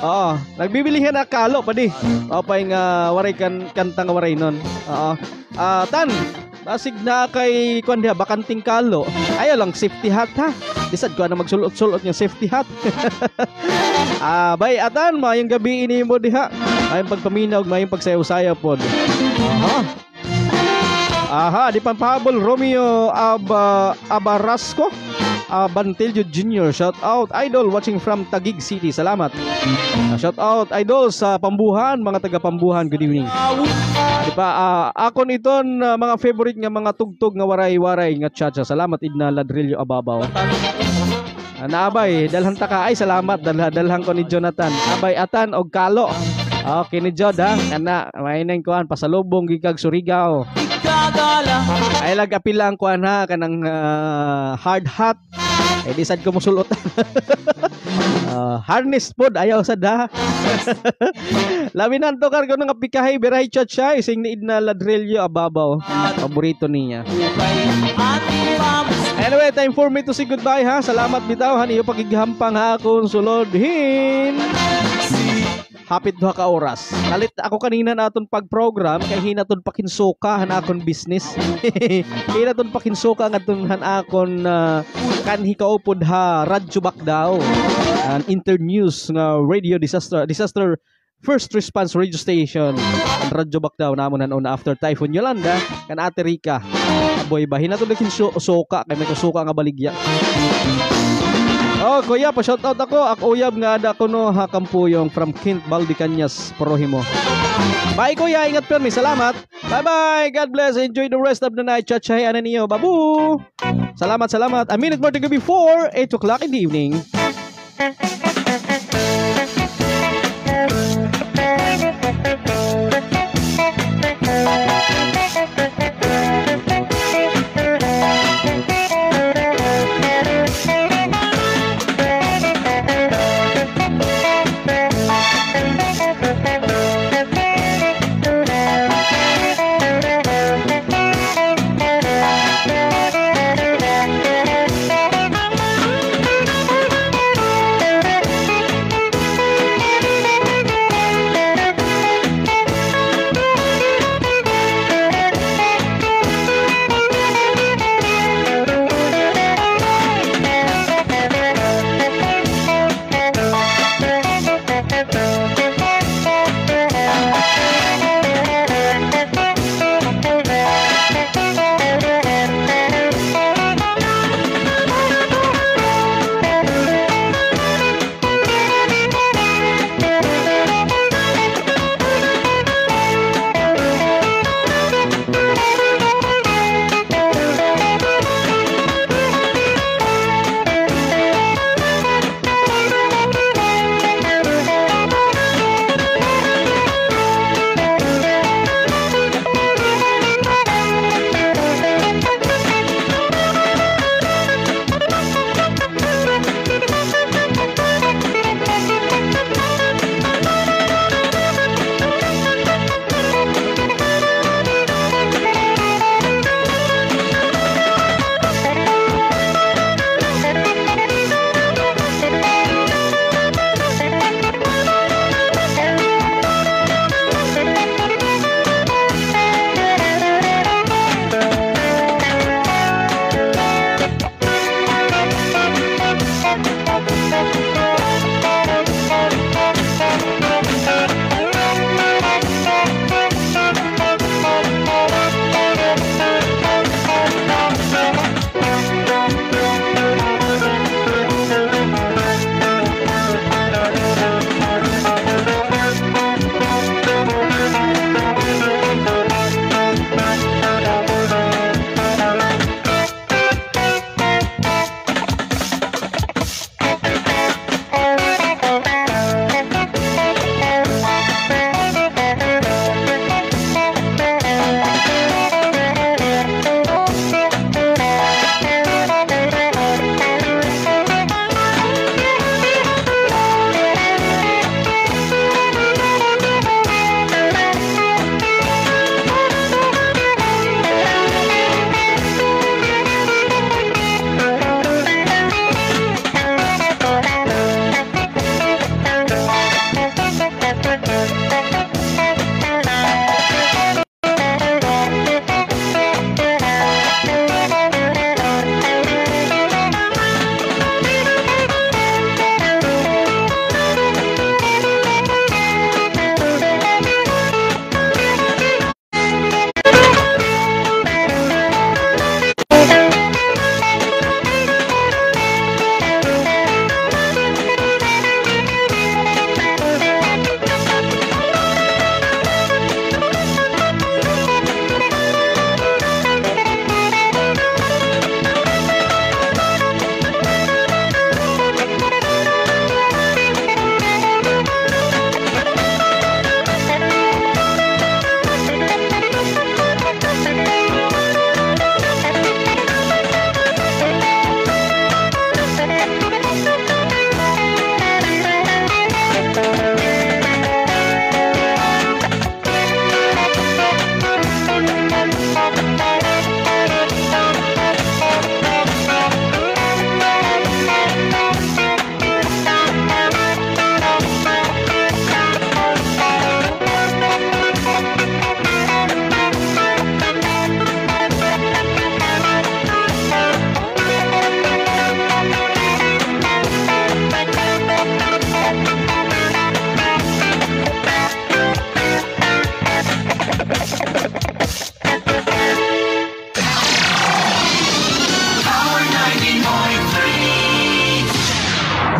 Oo, nagbibilihan na kalo, padi. Maupay nga waray kan, kanta nga Waraynon. Oo. Ah, Tan, basig naa kay kuan diha, bakanting kalo. Ayaw lang safety hat, ha. Lisad ko na magsul-ot-sul-ot nga safety hat. Ah, bay, Atan, maayong gab-i nimo diha. Maayong pagpaminaw, maayong pagsayaw-sayaw pod. Aha. Aha, di pampahabol, Romeo Aba-, Abarasco. Ah, Bantillo Junior, shout out, idol, watching from Taguig City. Salamat. Ah, shout out, idol, sa Pambuhan, mga taga Pambuhan. Good evening. Di pa, ah, akon iton, ah, mga favorite nga mga tugtog nga Waray-Waray nga cha-cha. Salamat, Idna Ladrillo Ababaw. Ah, naa bay, dalhan ta ka. Ay, salamat. Dalha-, dalhan ko ni Jonathan. Abay, Atan og kalo. Okay ni Jod, ha? Kana, may nang kuan, pasalubong gid kag Surigao. Ay, lag apil lang kuan, ha, kanang, ah, hard hat. Eh, di sad ko mosul-ot. Ah, harness pod, ayaw sad, ha? Labi na an tukar ko nga Pikahay Biray Chachay, sing ni Idna Ladrillo Ababaw. Paborito niya. Anyway, time for me to say goodbye, ha. Salamat bitaw han iyo pakighampang ha akon sulod hin hapit duha ka oras. Nalit ako kanina han aton pag-program kay hinaton pa kin suka han akon business. Hinaton pa kin suka ngadto han akon, ah, kanhi kaupod ha Radyo Bakdaw. An internews nga radio disaster, disaster first response radio station, an Radyo Bakdaw namon han una after Typhoon Yolanda, kan Ate Rica. Aboy ba, hinaton da kin su-, suka, kay may ko suka nga baligya. Oh, kuya, pa-shoutout ako. Ak uyab nga ada kuno ha Kampuyong from Kent Baldicañas, Prohimo. Bye, kuya. Ingat permi. Salamat. Bye-bye. God bless. Enjoy the rest of the night. Chachay, ano niyo? Babu! Salamat, salamat. A minute more to go before eight o'clock in the evening.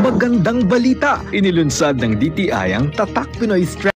Magandang balita! Inilunsad ng D T I ang Tatak Pinoy Strategy.